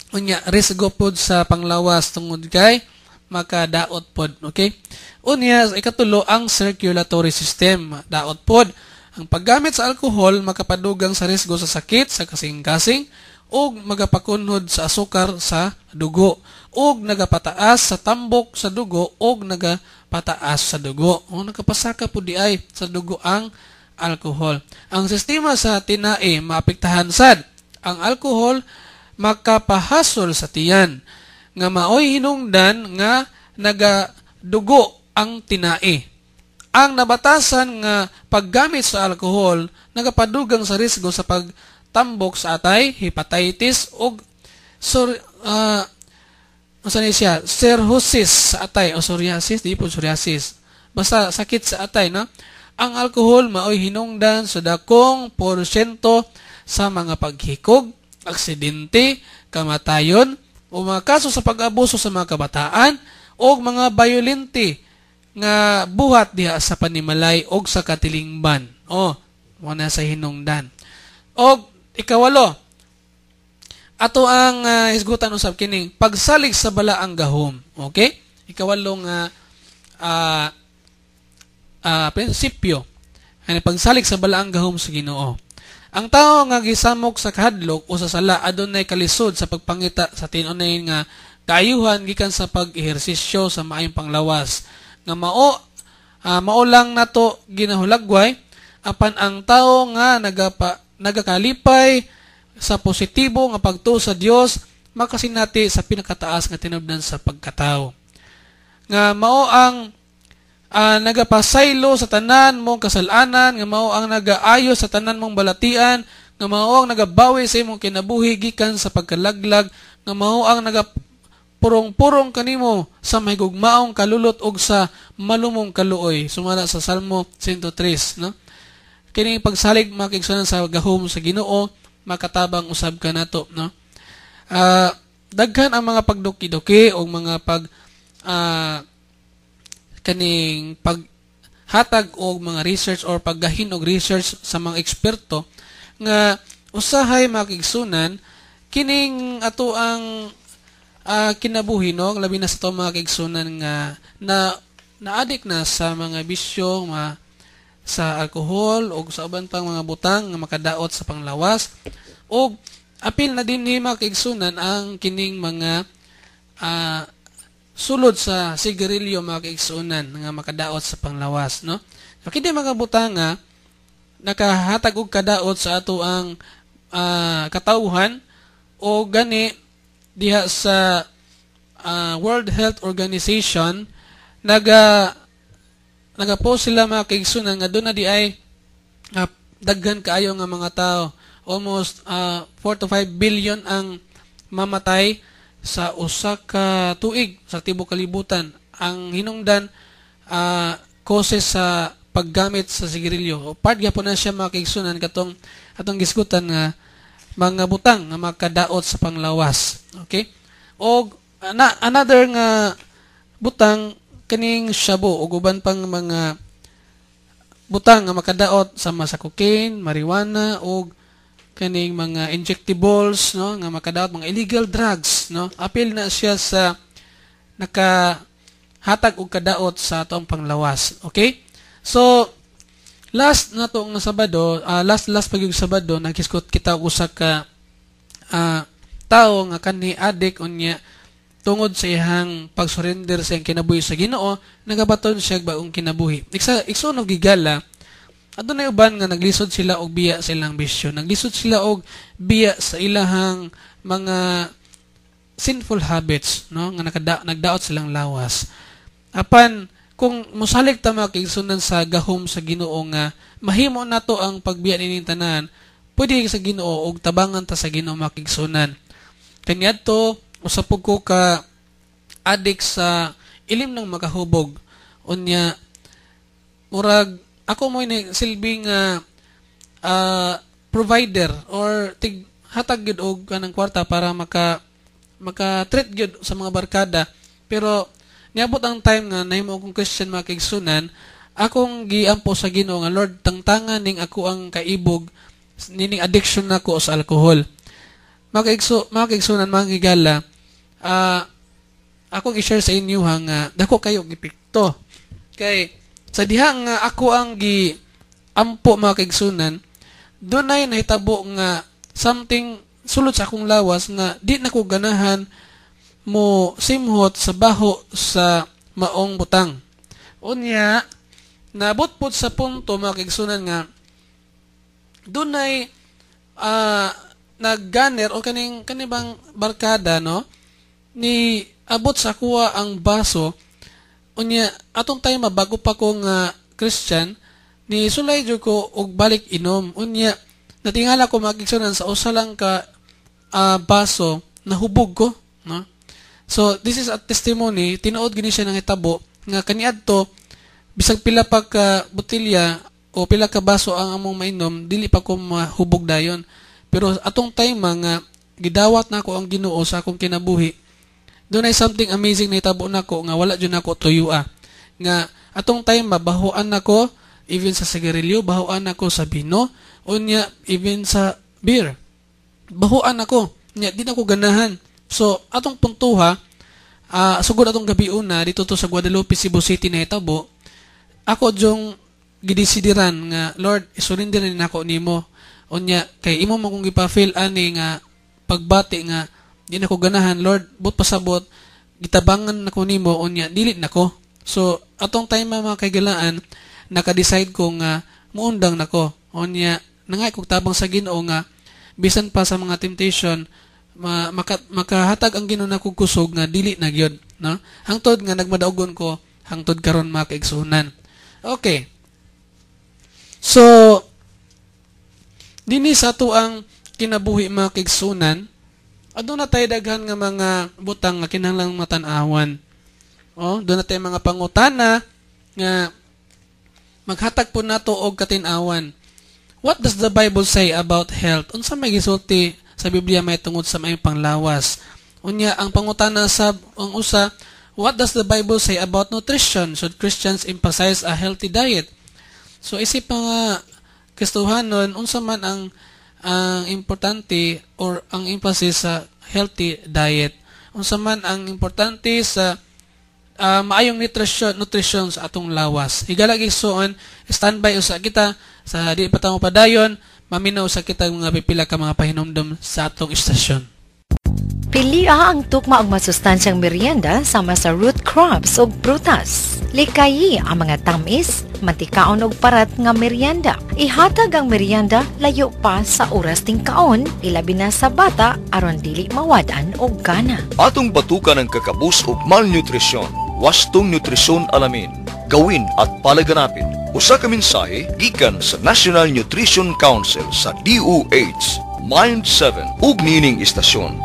Unya risgo pod sa panglawas tungod kay makadaot pod, okay? Unya ikatulo, ang circulatory system, daot pod. Ang paggamit sa alkohol makapadugang sa risgo sa sakit sa kasing-kasing ug magapakunhod sa asukar sa dugo ug nagapataas sa tambok sa dugo ug nagapataas sa dugo. O nagapasaka pud di ay sa dugo ang alkohol. Ang sistema sa tinai maapektahan sad. Ang alkohol makapahasol sa tiyan nga maoy hinungdan nga nagadugo ang tinai. Ang nabatasan nga paggamit sa alkohol nagapadugang sa risgo sa pagtambok sa atay, hepatitis ug Unsa ni siya? Cirrhosis sa atay o psoriasis, di po psoriasis. Basta sakit sa atay, no? Ang alkohol maoy hinungdan sa dakong porsyento sa mga paghikog, aksidente, kamatayon, o mga kaso sa pag-abuso sa mga kabataan o mga bayolente nga buhat diha sa panimalay og sa katilingban. O, mo na sa hinungdan. Og ikawalo, ato ang hisgutan usab kining pagsalig sa balaang gahom. Okay? Ikawalo nga prinsipyo ani pagsalig sa balaang gahom sa Ginoo. Ang tao nga gisamok sa kahadlok o sa sala adunay kalisod sa pagpangita sa tinunay nga kaayuhan gikan sa pag-ehersisyo sa maayong panglawas nga mao lang nato ginahulagway, apan ang tao nga nagakalipay sa positibo nga pagtuo sa Dios makasinati sa pinakataas nga tinubdan sa pagkatao nga mao ang nagapasaylo sa tanan mong kasalanan, nga mao ang nagaayo sa tanan mong balatian, nga mao ang nagabawi sa imong kinabuhi gikan sa pagkalaglag, nga mao ang nagapurong-purong kanimo sa mahigugmaong kalulot og sa malumong kaluoy, sumala sa Salmo 103, no? Kini pagsalig, mga kaigsuonan, sa gahom sa Ginoo, makatabang usab kanato, no? Daghan ang mga pagduki-duki o mga pag kaning paghatag og mga research or paggahin og research sa mga eksperto nga usahay, mga kaigsunan, kining ato ang kinabuhi, no, labi na sa ato mga kaigsunan nga na na-addict na sa mga bisyo, sa alkohol o sa uban pang mga butang nga makadaot sa panglawas, og apil na din ni, mga kaigsunan, ang kining mga sulod sa sigarilyo, mga kaigsunan, nga makadaot sa panglawas, no? So kini mga butang nga nakahatag og kadaot sa ato ang katawhan, o gani diha sa World Health Organization nagapost sila, mga kaigsunan, nga duna di ay daghan kaayo nga mga tao, almost 4 to 5 billion ang mamatay sa usa ka tuig sa tibuok kalibutan. Ang hinungdan, causes sa paggamit sa sigarilyo. Part gyapon na siya, mga kaigsunan, katong atong gisgutan nga mga butang nga makadaot sa panglawas. Okay? Og another nga butang, kaning shabu ug uban pang mga butang nga makadaot sama sa cocaine, marijuana ug kaning mga injectables, no, nga makadaot, mga illegal drugs, no? Apil na siya sa nakahatag og kadaot sa atong panglawas. Okay? So last na to nga Sabado, last last pag Sabado, naghisgot kita og usa ka tawo nga kanhi addict, unya tungod sa iyang pag-surrender sa iyang kinabuhi sa Ginoo, nagabaton siya og bagong kinabuhi. Iksa igsoon og higala, adunay uban nga naglisod sila og biya sa ilang bisyo. Naglisod sila og biya sa ilahang mga sinful habits, no, nga nagdaot silang lawas. Apan kung mosalig ta, mga kaigsunan, sa gahom sa Ginoo nga mahimo nato ang pagbiya nining tanan, pwede sa Ginoo og tabangan ta sa Ginoo, mga kaigsunan. Kaniadto usa pud ko ka addict sa ilim ng makahubog. Unya murag ako mo ni silbing provider or tig hatag gyud og kanang kwarta para maka treat gyud sa mga barkada. Pero niabot ang time nga nahimo akong Christian, mga kaigsunan, akong giampo sa Ginoo nga, "Lord, tangtangan ning ako ang kaibog nining addiction nako sa alcohol." Mga kaigsunan, mga higala, akong i-share sa inyo ha nga dako kayo epekto. Kay sa diha nga ako ang gi ampo, mga kaigsunan, dunay nahitabo nga something sulod sa akong lawas nga di na ko ganahan mo simhot sa baho sa maong butang. Unya, naabot pod sa punto, mga kaigsunan, nga dunay nagganer o kaning kanibang barkada, no, ni abot sa kuha ang baso. Unya atong time bago pa ko nga Christian, ni sulay jud ko og balik inom. Unya natingala ko, mga kaigsunan, sa usa lang ka baso nahubog ko, no? So this is a testimony, tinuod gini siya nang hitabo nga kaniadto bisag pila pa ka botelya o pila ka baso ang among mainom, dili pa ko mahubog dayon. Pero atong time nga gidawat nako ang Ginoo sa akong kinabuhi, doon ay something amazing na hitabo nako nga wala jud nako tuyua. Nga atong time bahuan nako even sa sigarilyo, bahuan nako sa bino, unya even sa beer. Bahuan nako, nya di nako ganahan. So atong puntuha, sugod atong gabi una dito to sa Guadalupe, Cebu City na hitabo, ako jong gidesidiran nga Lord, isurrender ni nako nimo. Unya kay imo man kong gipa-feel ani nga pagbati nga di nako ganahan, Lord, but pasabot gitabangan nako nimo, unya dili nako. So atong time mga kaigalaan, naka-decide ko nga muundang nako. Unya nangay kog tabang sa Ginoo nga bisan pa sa mga temptation makahatag ang Ginoo nako kusog nga dili na gyud, no? Hangtod nga nagmadaugon ko hangtod karon mga kaigsuonan. Okay. So dinhi sa ato ang kinabuhi mga kaigsuonan, aduna tayo daghan nga mga butang nga kinahanglang matan-awan. Oh, doon na tayo mga pangutana nga maghatag po nato og katin-awan. What does the Bible say about health? Unsa may gisulti sa Biblia may tungod sa maayong panglawas? Unya ang pangutana sa ang usa, what does the Bible say about nutrition? Should Christians emphasize a healthy diet? So isip mga Kristohanon, unsa man ang importante or ang emphasis sa healthy diet? Unsa man ang importante sa maayong nutrition sa atong lawas? Higala igsoon, standby usa kita sa di pa tamo padayon, maminaw sa kita mga pipila ka mga pahinumdom sa atong istasyon. Pilia ang tukma og masustansyang merienda sama sa root crops ug prutas. Likayi ang mga tamis, mantikaon og parat nga merienda. Ihatag ang merienda layo pa sa oras ting kaon, ilabi na sa bata aron dili mawad-an og gana. Atong batukan ang kakabus og malnutrisyon, wastong nutrisyon alamin, gawin at palaganapin. Usa ka mensahe gikan sa National Nutrition Council sa DOH, Mind 7 ug niining istasyon.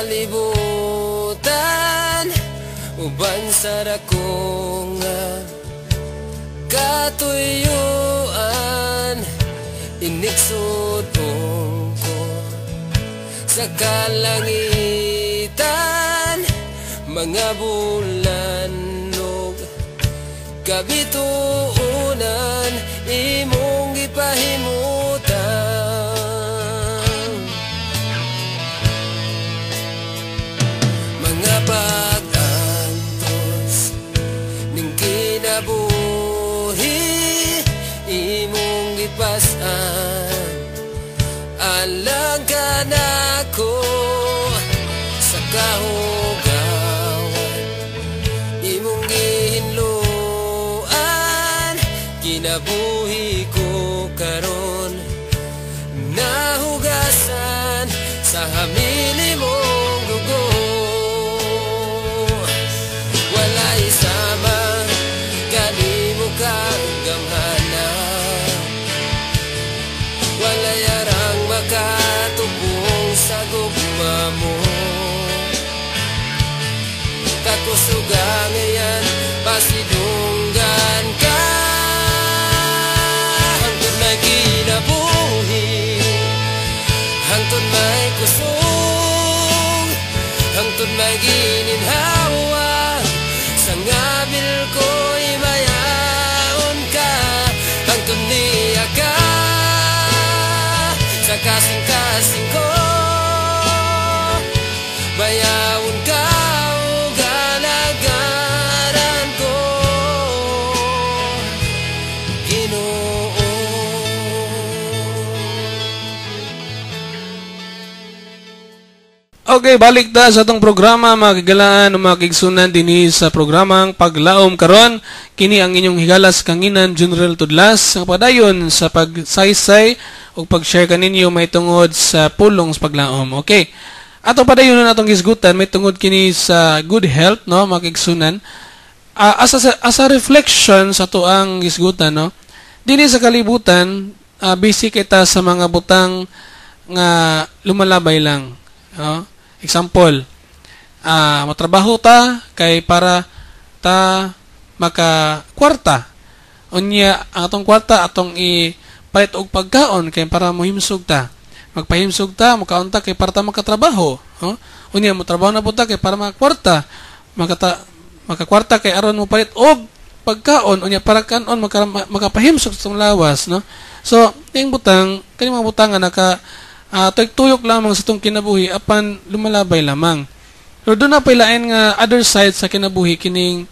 Kalibutan uban sa dako nga katuyuan, iniksudong ko sa kalangitan, mga bulan ug kabituonan imong gipahimutan. Mga pag-antos ning kinabuhi imong gipas-an, alang kanako sa kahugawan imong gihinloan, kinabuhi ko karon nahugasan sa hamili mong dugo. Walay sama kanimo kagamhanan, walay arang makatubong sa gugma mo. Kakusuga ngayan pasidunggan ka, hangtod may kinabuhi, hangtod may kusog, hangtod may gininhawa, sa ngabil ko'y mayaon ka, hangtod niya ka sa kasing-kasing ko, bayawon ka o galagaran ko, Ginoo. Okay, balik ta sa atong programa, mga kahigalaan o mga kaigsunan, dinhi sa programang Paglaom karon. Kini ang inyong higalas kanginan, General Tudlas, ang padayon sa pagsaysay ug pag-share kaninyo may tungod sa pulong sa paglaom. Okay. Ato padayon na atong hisgutan may tungod kini sa good health, no, mga kaigsunan. As a reflection sa atoang hisgutan, no. Dinhi sa kalibutan, busy kita sa mga butang nga lumalabay lang. No? Example, matrabaho ta kay para ta maka kwarta. Unya ang atong kwarta atong ipalit og pagkaon kay para mohimsog ta. Magpahimsog ta, mukaon ta kay para ta makatrabaho, no? Unya motrabaho na pud ta kay para makakwarta. Makakwarta kay aron mo palit og pagkaon, unya para kanon makapahimsog sa atong lawas, no? So, yung butang, kani mga butang nga naka tuyok lamang sa itong kinabuhi apan lumalabay lamang. Pero duna pay lain nga other side sa kinabuhi kining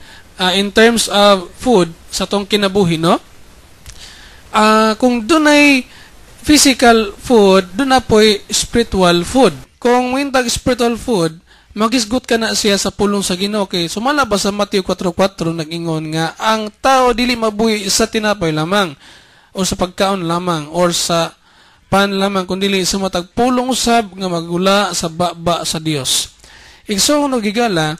in terms of food sa atong kinabuhi, no? Kung dunay physical food, duna po'y spiritual food. Kung muintag spiritual food, magisgot ka na siya sa pulong sa Ginoo kay sumala ba sa Mateo 4:4, nag-ingon nga ang tao dili mabuhi sa tinapay lamang o sa pagkaon lamang or sa pan lamang, kundi sa matag pulong usab nga magula sa baba sa Dios. Igsoon og higala,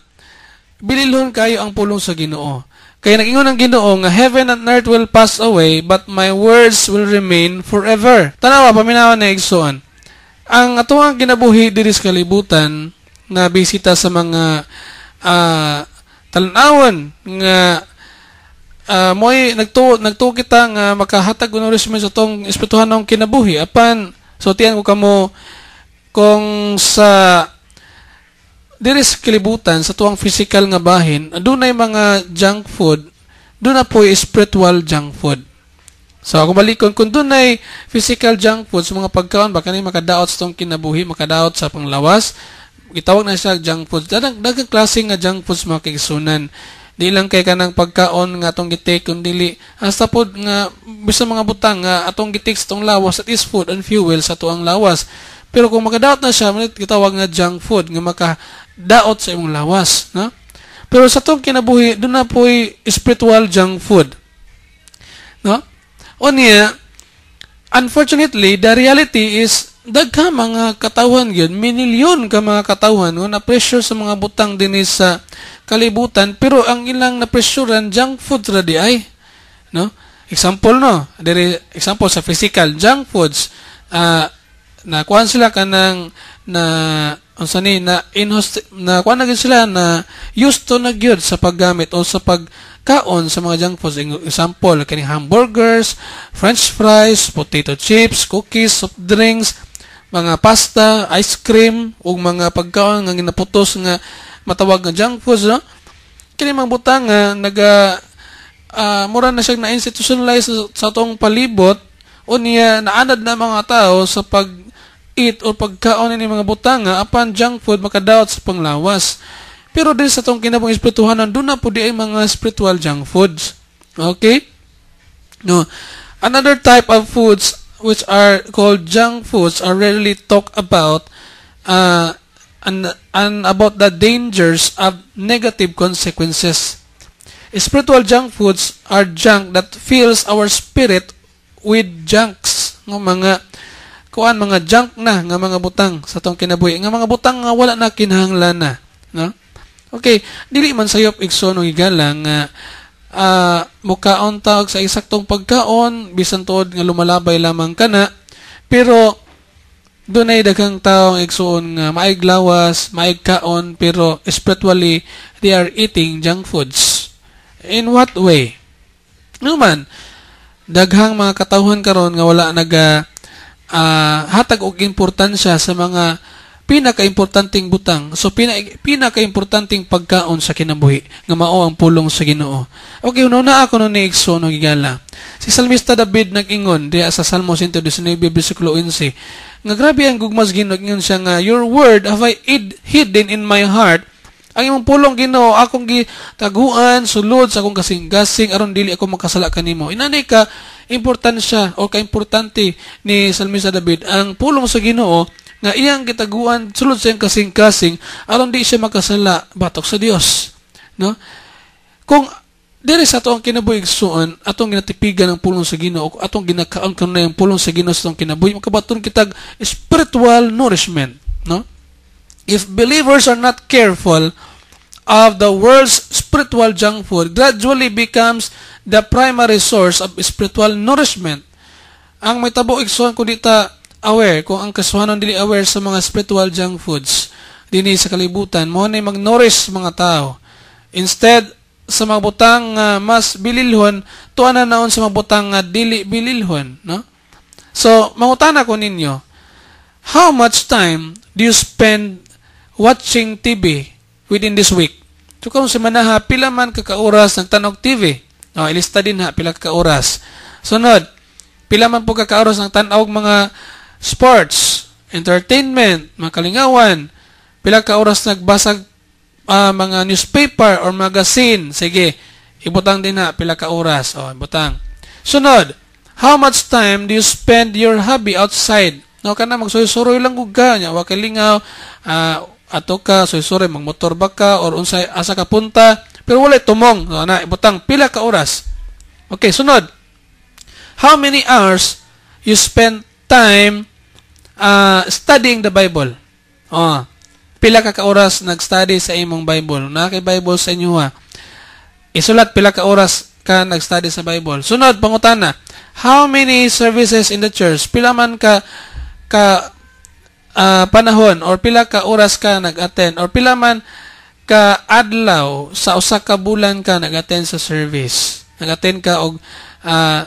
bililhon kayo ang pulong sa Ginoo. Kaya nag-ingon ang Ginoo nga heaven and earth will pass away, but my words will remain forever. Tanawa, paminawan na igsoon. Ang atoang kinabuhi diri sa kalibutan na bisita sa mga talan-awon nga mo'y nagtuo kita nga makahatag og nourishment sa atong espirituhanong kinabuhi, apan sultian ko kamo, kung sa diri sa kalibutan, sa tuang physical nga bahin, adunay mga junk food, duna po'y spiritual junk food. So, kung balikon, kung dunay physical junk food sa mga pagkaon, baka ni makadaot sa tong kinabuhi, makadaot sa panglawas, gitawag na siya junk food. Daghang daghang klase nga junk foods, mga kaigsunan. Di lang kay kanang pagkaon nga atong gitake, kun dili hasta pod nga bisan mga butang nga atong gitake sa atong lawas, that is food and fuel sa atoang lawas. Pero kung makadaot na siya, gitawag nga junk food nga makadaot sa imong lawas, no? Pero sa atong kinabuhi, duna po'y spiritual junk food. No? Unya, unfortunately, the reality is dagha mga katawhan gyud, minilyon ka mga katawhan nga na pressure sa mga butang dinhi sa kalibutan, pero ang ilang na pressurean, junk food ra diay, no? Example, no, diri example sa physical junk foods, na kuan sila kanang na unsa ni na inhost na kuan na gyud sila, na used to na gyud sa paggamit o sa pagkaon sa mga junk foods. Example, kaning hamburgers, french fries, potato chips, cookies, soft drinks, mga pasta, ice cream ug mga pagkaon nga ginaputos nga matawag nga junk foods, no? Kini mga butang nga naga mura na siya na institutionalize sa atong palibot. Unya naanad na mga tao sa pag eat o pagkaon ini mga butang nga, apan junk food, makadaot sa panglawas. Pero din sa atong kinabuhing espirituhanan, duna po diay mga spiritual junk foods. Okay? No. Another type of foods which are called junk foods are rarely talked about and about the dangers of negative consequences. Spiritual junk foods are junk that fills our spirit with junks. Nga mga kuan, mga junk na nga mga butang sa atong kinabuhi, nga mga butang nga wala na kinahanglan na, no? Okay, dili man sayop, igsoon og higala, nga mukaon ta og sa eksaktong pagkaon bisan tuod nga lumalabay lamang kana, pero dunay daghang taong, igsuon, nga maayog lawas, maayog kaon, pero spiritually they are eating junk foods. In what way? No man, daghang mga katawhan karon nga wala naga hatag og importansya sa mga pinakaimportanteng butang. So pinakaimportanteng pagkaon sa kinabuhi nga mao ang pulong sa Ginoo. Okay, una ako no ni igsoon og higala. Si Salmista David nag-ingon diha sa Salmo 119 bersikulo 11 nga grabe ang gugma sa Ginoo. Ingon siya nga, "Your word have I hidden in my heart." Ang imong pulong, Ginoo, akong gitaguan sulod sa akong kasing-kasing aron dili ako makasala kanimo. Inani ka importansya o ka importante ni Salmista David ang pulong sa Ginoo. nga iyang gitaguan sulod sa iyang kasing-kasing aron di siya makasala batok sa Dios, no? Kung diri sa atong kinabuhi, igsuon, atong ginatipigan ang pulong sa Ginoo, atong ginakaon kanunay ang pulong sa Ginoo sa atong kinabuhi, makabaton kitag spiritual nourishment, no? If believers are not careful of the world's spiritual junk food, gradually becomes the primary source of spiritual nourishment. Ang may tabo, igsuon, kung di ta aware, kung ang Kristohanon dili aware sa mga spiritual junk foods dinhi sa kalibutan, mao na mag-nourish mga tao. Instead sa mga butang mas bililhon, tuwa na naon sa mga butang nga dili bililhon, no? So, mangutana ko ninyo, how much time do you spend watching TV within this week? So, kung si manaha, pila man ka ka-oras nagtan-og TV? No, ilista din ha, pila ka oras. Sunod, pila man po ka ka-oras nagtan-og mga sports, entertainment, mga kalingawan, pila ka oras nagbasag mga newspaper or magazine? Sige, ibutang din ha, pila ka oras. O, ibutang. Sunod, how much time do you spend your hobby outside? No, kana magsuroy-suroy lang gud ka, nya wa kay lingaw, ato ka suroy, magmotor ba ka or unsay asa ka punta, pero walay tumong. No, na ibutang pila ka oras. Okay, sunod. How many hours you spend time studying the Bible? Oh, pila ka oras nag-study sa imong Bible? Na kay Bible sa inyo ha. Isulat pila ka oras ka nag-study sa Bible. Sunod, pangutana. How many services in the church? Pila man ka ka panahon or pila ka oras ka nag-attend or pila man ka adlaw sa usa ka bulan ka nag-attend sa service? Nag-attend ka og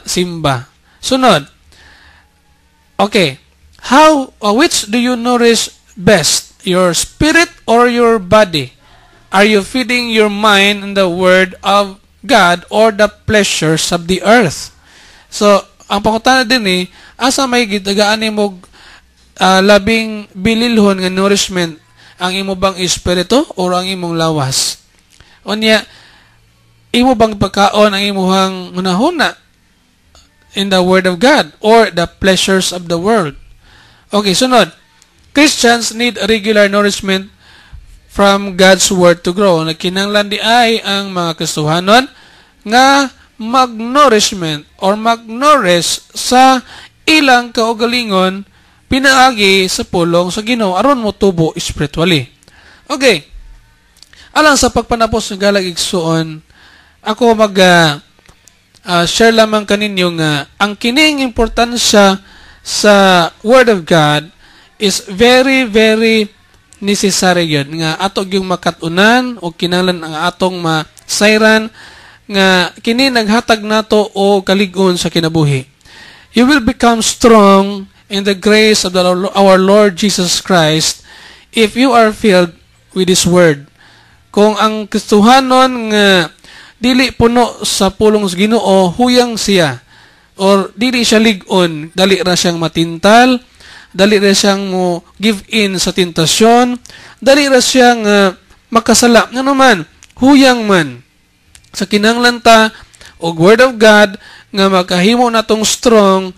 simba. Sunod. Okay. How which do you nourish best? Your spirit or your body? Are you feeding your mind in the Word of God or the pleasures of the earth? So, ang pangutana din eh, asa may gitagaan nimo labing bililhon nga nourishment, ang imo bang espiritu or ang imong lawas? Unya, imo bang pagkaon ang imuhang hunahuna in the Word of God or the pleasures of the world? Okay, sunod. Christians need regular nourishment from God's Word to grow. Nagkinahanglan di ay ang mga Kristohanon nga mag-nourishment or mag-nourish sa ilang kaugalingon pinaagi sa pulong sa Ginoo aron mo tubo spiritually. Okay. Alang sa pagpanapos ng galag, igsuon, ako mag share lamang kaninyo nga ang kining importansya sa Word of God is very very necessary yun nga ato yung makatunan o kinahanglan ang atong masayran nga kini naghatag nato o kalig-on sa kinabuhi. You will become strong in the grace of our Lord Jesus Christ if you are filled with His Word. Kung ang Kristohanon nga dili puno sa pulong sa Ginoo, huyang siya or dili siya lig-on, dali ra siyang matintal, dali ra siyang mo give in sa tentasyon, dali ra siyang makasala. Ngano man, huyang man. Sa kinahanglan ta og Word of God nga makahimo natong strong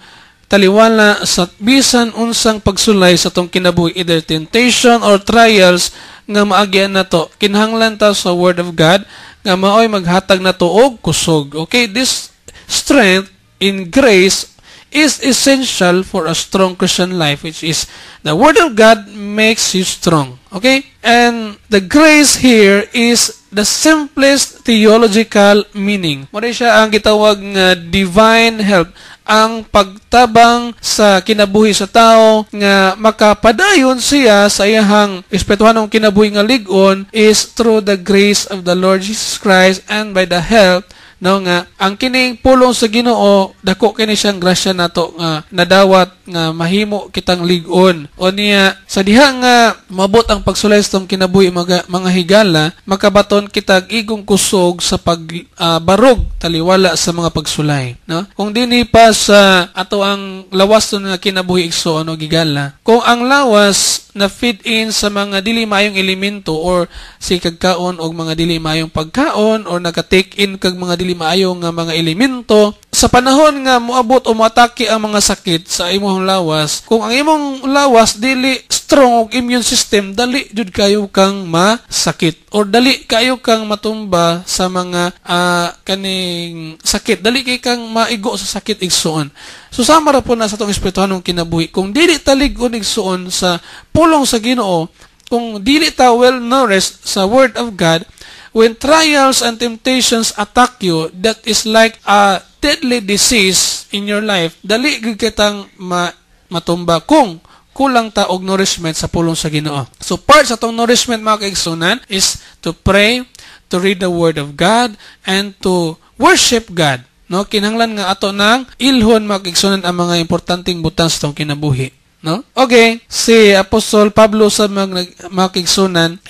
taliwala sa bisan unsang pagsulay sa atong kinabuhi, either temptation or trials nga maagyan nato. Kinahanglan ta sa Word of God nga maoy maghatag nato og kusog. Okay, this strength in grace is essential for a strong Christian life, which is the Word of God makes you strong. Okay? And the grace here is the simplest theological meaning. Mao siya ang gitawag nga divine help, ang pagtabang sa kinabuhi sa tao nga makapadayon siya sa iyahang espirituhanong kinabuhi nga lig-on is through the grace of the Lord Jesus Christ and by the help, no, nga ang kining pulong sa Ginoo, dako kini siyang grasya nato nga nadawat nga mahimo kitang lig-on. O niya sa diha nga mabot ang pagsulay sa kinabuhi, mga higala, makabaton kitag igong kusog sa pagbarog taliwala sa mga pagsulay, no? Kung dinhi pa sa ato ang lawas nga kinabuhi, igsoon o gigala, kung ang lawas na feed in sa mga dili maayong elemento or si kagkaon og mga dili maayong pagkaon or naka-take in kag mga dili maayo nga mga elemento. Sa panahon nga moabot o moatake ang mga sakit sa imong lawas, kung ang imong lawas dili strong og immune system, dali jud kayo kang masakit or dali kayo kang matumba sa mga kaning sakit, dali kay kang maigo sa sakit, igsuon. So sama ra po na sa atong espirituhanong kinabuhi. Kung dili ta lig-on, igsuon, sa pulong sa Ginoo, kung dili ta well nourished sa word of God, when trials and temptations attack you, that is like a deadly disease in your life. Dali gyud kitang matumba kung kulang ta og nourishment sa pulong sa Ginoo. So part sa atong nourishment, mga kaigsunan, is to pray, to read the word of God, and to worship God. No, kinahanglan nga ato nang ilhon, mga kaigsunan, ang mga importanteng butang sa atong kinabuhi. No? Okay, si Apostol Pablo sa mga kaigsunan,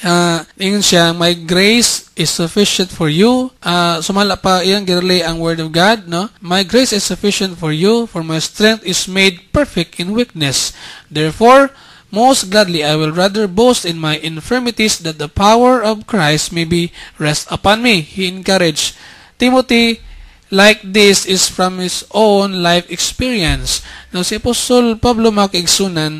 ingon siya, "My grace is sufficient for you." Sumala pa iyang girelay ang word of God, no? "My grace is sufficient for you, for my strength is made perfect in weakness. Therefore, most gladly I will rather boast in my infirmities, that the power of Christ may be rest upon me." He encouraged Timothy like this is from his own life experience. Now, si Apostol Pablo, mga kaigsunan,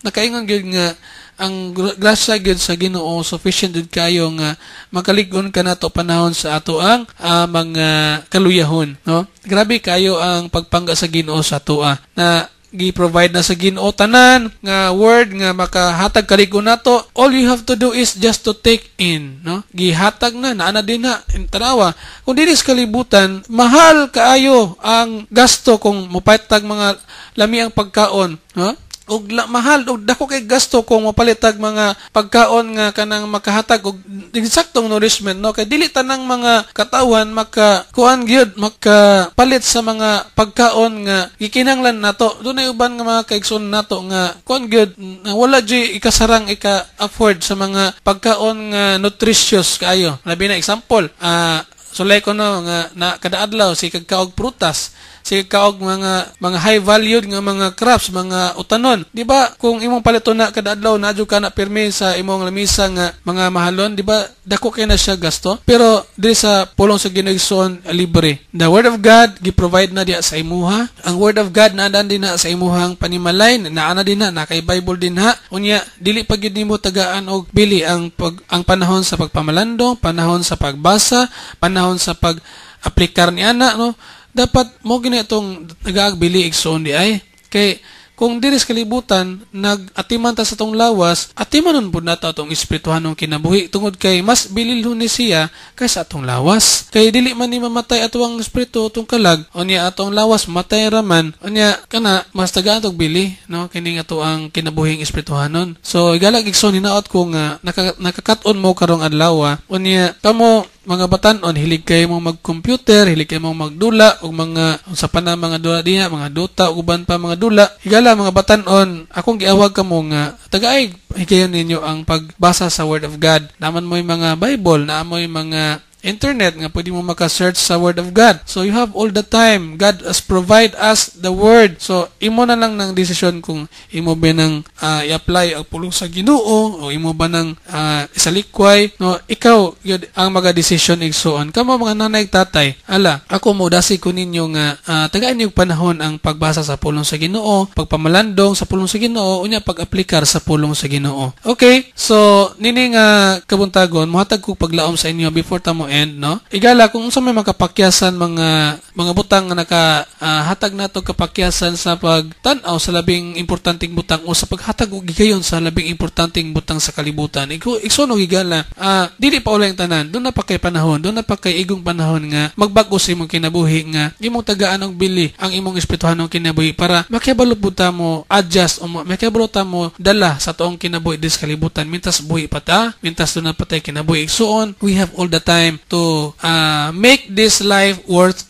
nakaingon gyud nga ang grasya gyud sa Ginoo sufficient gyud kayo nga makalig-on ka nato panahon sa ato ang mga kaluyahon, no? Grabe kayo ang pagpangga sa Ginoo sa atoa na gi-provide na sa Ginoo tanan nga word nga makahatag kalig-on nato. All you have to do is just to take in, no? Gihatag na, naana din na. Tanawa kung dili sa kalibutan, mahal kaayo ang gasto kung mopalitag mga lami ang pagkaon, no? Og mahal og dako kay gasto kung mapalitag mga pagkaon nga kanang makahatag og eksaktong nourishment, no? Kay dili tanang mga katawhan maka kuan gyud, makapalit sa mga pagkaon nga gikinahanglan nato. Dunay uban nga mga kaigsoon nato nga kuan gyud, na wala gyud ikasarang ika-afford sa mga pagkaon nga nutritious kaayo. Labi na example, sulay ko, no, nga na kada adlaw sige kaog prutas, sige kaog mga high valued nga mga crops, mga utanon. Di ba kung imong paliton na kada adlaw, naa ka na pirmi sa imong lamisa nga mga mahalon, di ba dako kay na siya gasto? Pero diri sa pulong sa Ginoo, libre. The word of God gi-provide na diya sa imuha. Ang word of God naa din na sa imuhang panimalay, naa na din na, na kay Bible din ha. Unya dili pa gyud nimo tagaan og bili ang panahon sa pagpamalandong, panahon sa pagbasa, panahon sa pag aplikar ni ana, no? Dapat mo gini itong nagaagbili, igsoon, di ay kay kung diri sa kalibutan nag-atiman ta sa tong lawas, atimanon pud nato atong espirituhanong kinabuhi, tungod kay mas bililhon ni siya kaysa atong lawas, kay dili man ni mamatay ato ang espiritu, atong kalag. Unya atong lawas matay raman. Unya kana mas tagaan tog bili, no, kining ato ang kinabuhing espirituhanon. So igala, igsoon, hinaot ko nga nakakat-on mo karong adlaw. Unya kamo mga batanon, hilig kayo mong mag-computer, hilig kayo mong magdula og mga unsa pa na mga dula diha, mga Dota ug uban pa mga dula. Higala mga batanon, akong giawag kamo nga tagaay higayon ninyo ang pagbasa sa Word of God. Naman mo'y mga Bible, naa mo'y mga internet nga pwede mo maka-search sa Word of God. So you have all the time. God has provide us the Word. So imo na lang ng desisyon kung imo ba nang i-apply ang pulong sa Ginoo o imo ba nang isalikway. No, ikaw yun ang maga-desisyon, igsuon. Kamo mga nanay, tatay, ala, ako mo dasi ko ninyo nga tagaan niyo panahon ang pagbasa sa pulong sa Ginoo, pagpamalandong sa pulong sa Ginoo, unya pag-aplikar sa pulong sa Ginoo. Okay? So nini nga kabuntagon, mohatag ko paglaom sa inyo before ta mo end, no? Igala, kung unsa may makapakyasan, mga butang nga naka hatag nato kapakyasan sa pagtan-aw sa labing importanteng butang o sa paghatag og gigayon sa labing importanteng butang sa kalibutan. Ikaw, igsoon og higala, dili pa ulay ang tanan. Doon na pa kay panahon, doon na pa kay igong panahon nga magbag-o sa imong kinabuhi nga imong tagaan og bili ang imong espirituhanong kinabuhi para makibalo pud ta mo adjust o makibalo ta mo dala sa tuong kinabuhi dis kalibutan mintas buhi pa ta, mintas doon na patay kinabuhi. Igsuon, we have all the time to make this life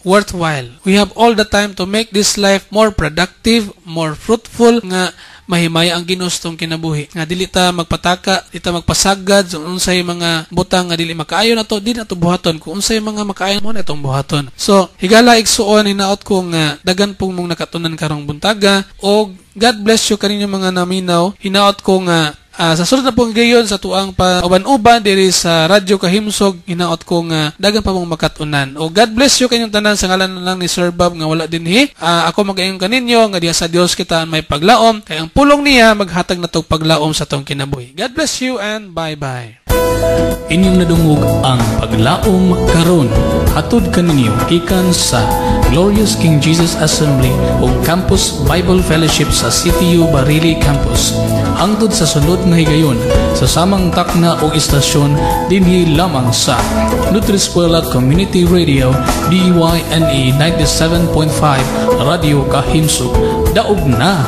worthwhile. We have all the time to make this life more productive, more fruitful, nga mahimaya ang Ginoo sa kinabuhi. Nga dili ta magpataka, dili ta magpasagad sa unsay mga butang nga dili makaayo nato, dili nato buhaton. Kung unsay mga makaayo mo na itong buhaton. So, higala, igsuon, hinaot ko nga dagan pong mong nakatunan karong buntaga og God bless you kaninyo mga naminaw. Hinaot ko nga Sa sunod na pong gayon sa tuang pauban-uban diri sa Radyo Kahimsog, hinaot ko nga dagan pa mong makatunan. O God bless you kanyang tanan sa ngalan na lang ni Sir Bob nga wala dinhi. Ako magayon kaninyo nga diha sa Dios kita may paglaom kay ang pulong niya maghatag natog paglaom sa atong kinabuhi. God bless you and bye-bye. Inyong nadungog ang Paglaom Karon. Hatod kaninyo gikan sa Glorious King Jesus Assembly ug Campus Bible Fellowship sa CTU Barili Campus. Hangtod sa sunod nga higayon sa samang takna o istasyon, dinhi lamang sa Nutriskwela Community Radio, DYNE 97.5 Radio Kahimsog. Daog na!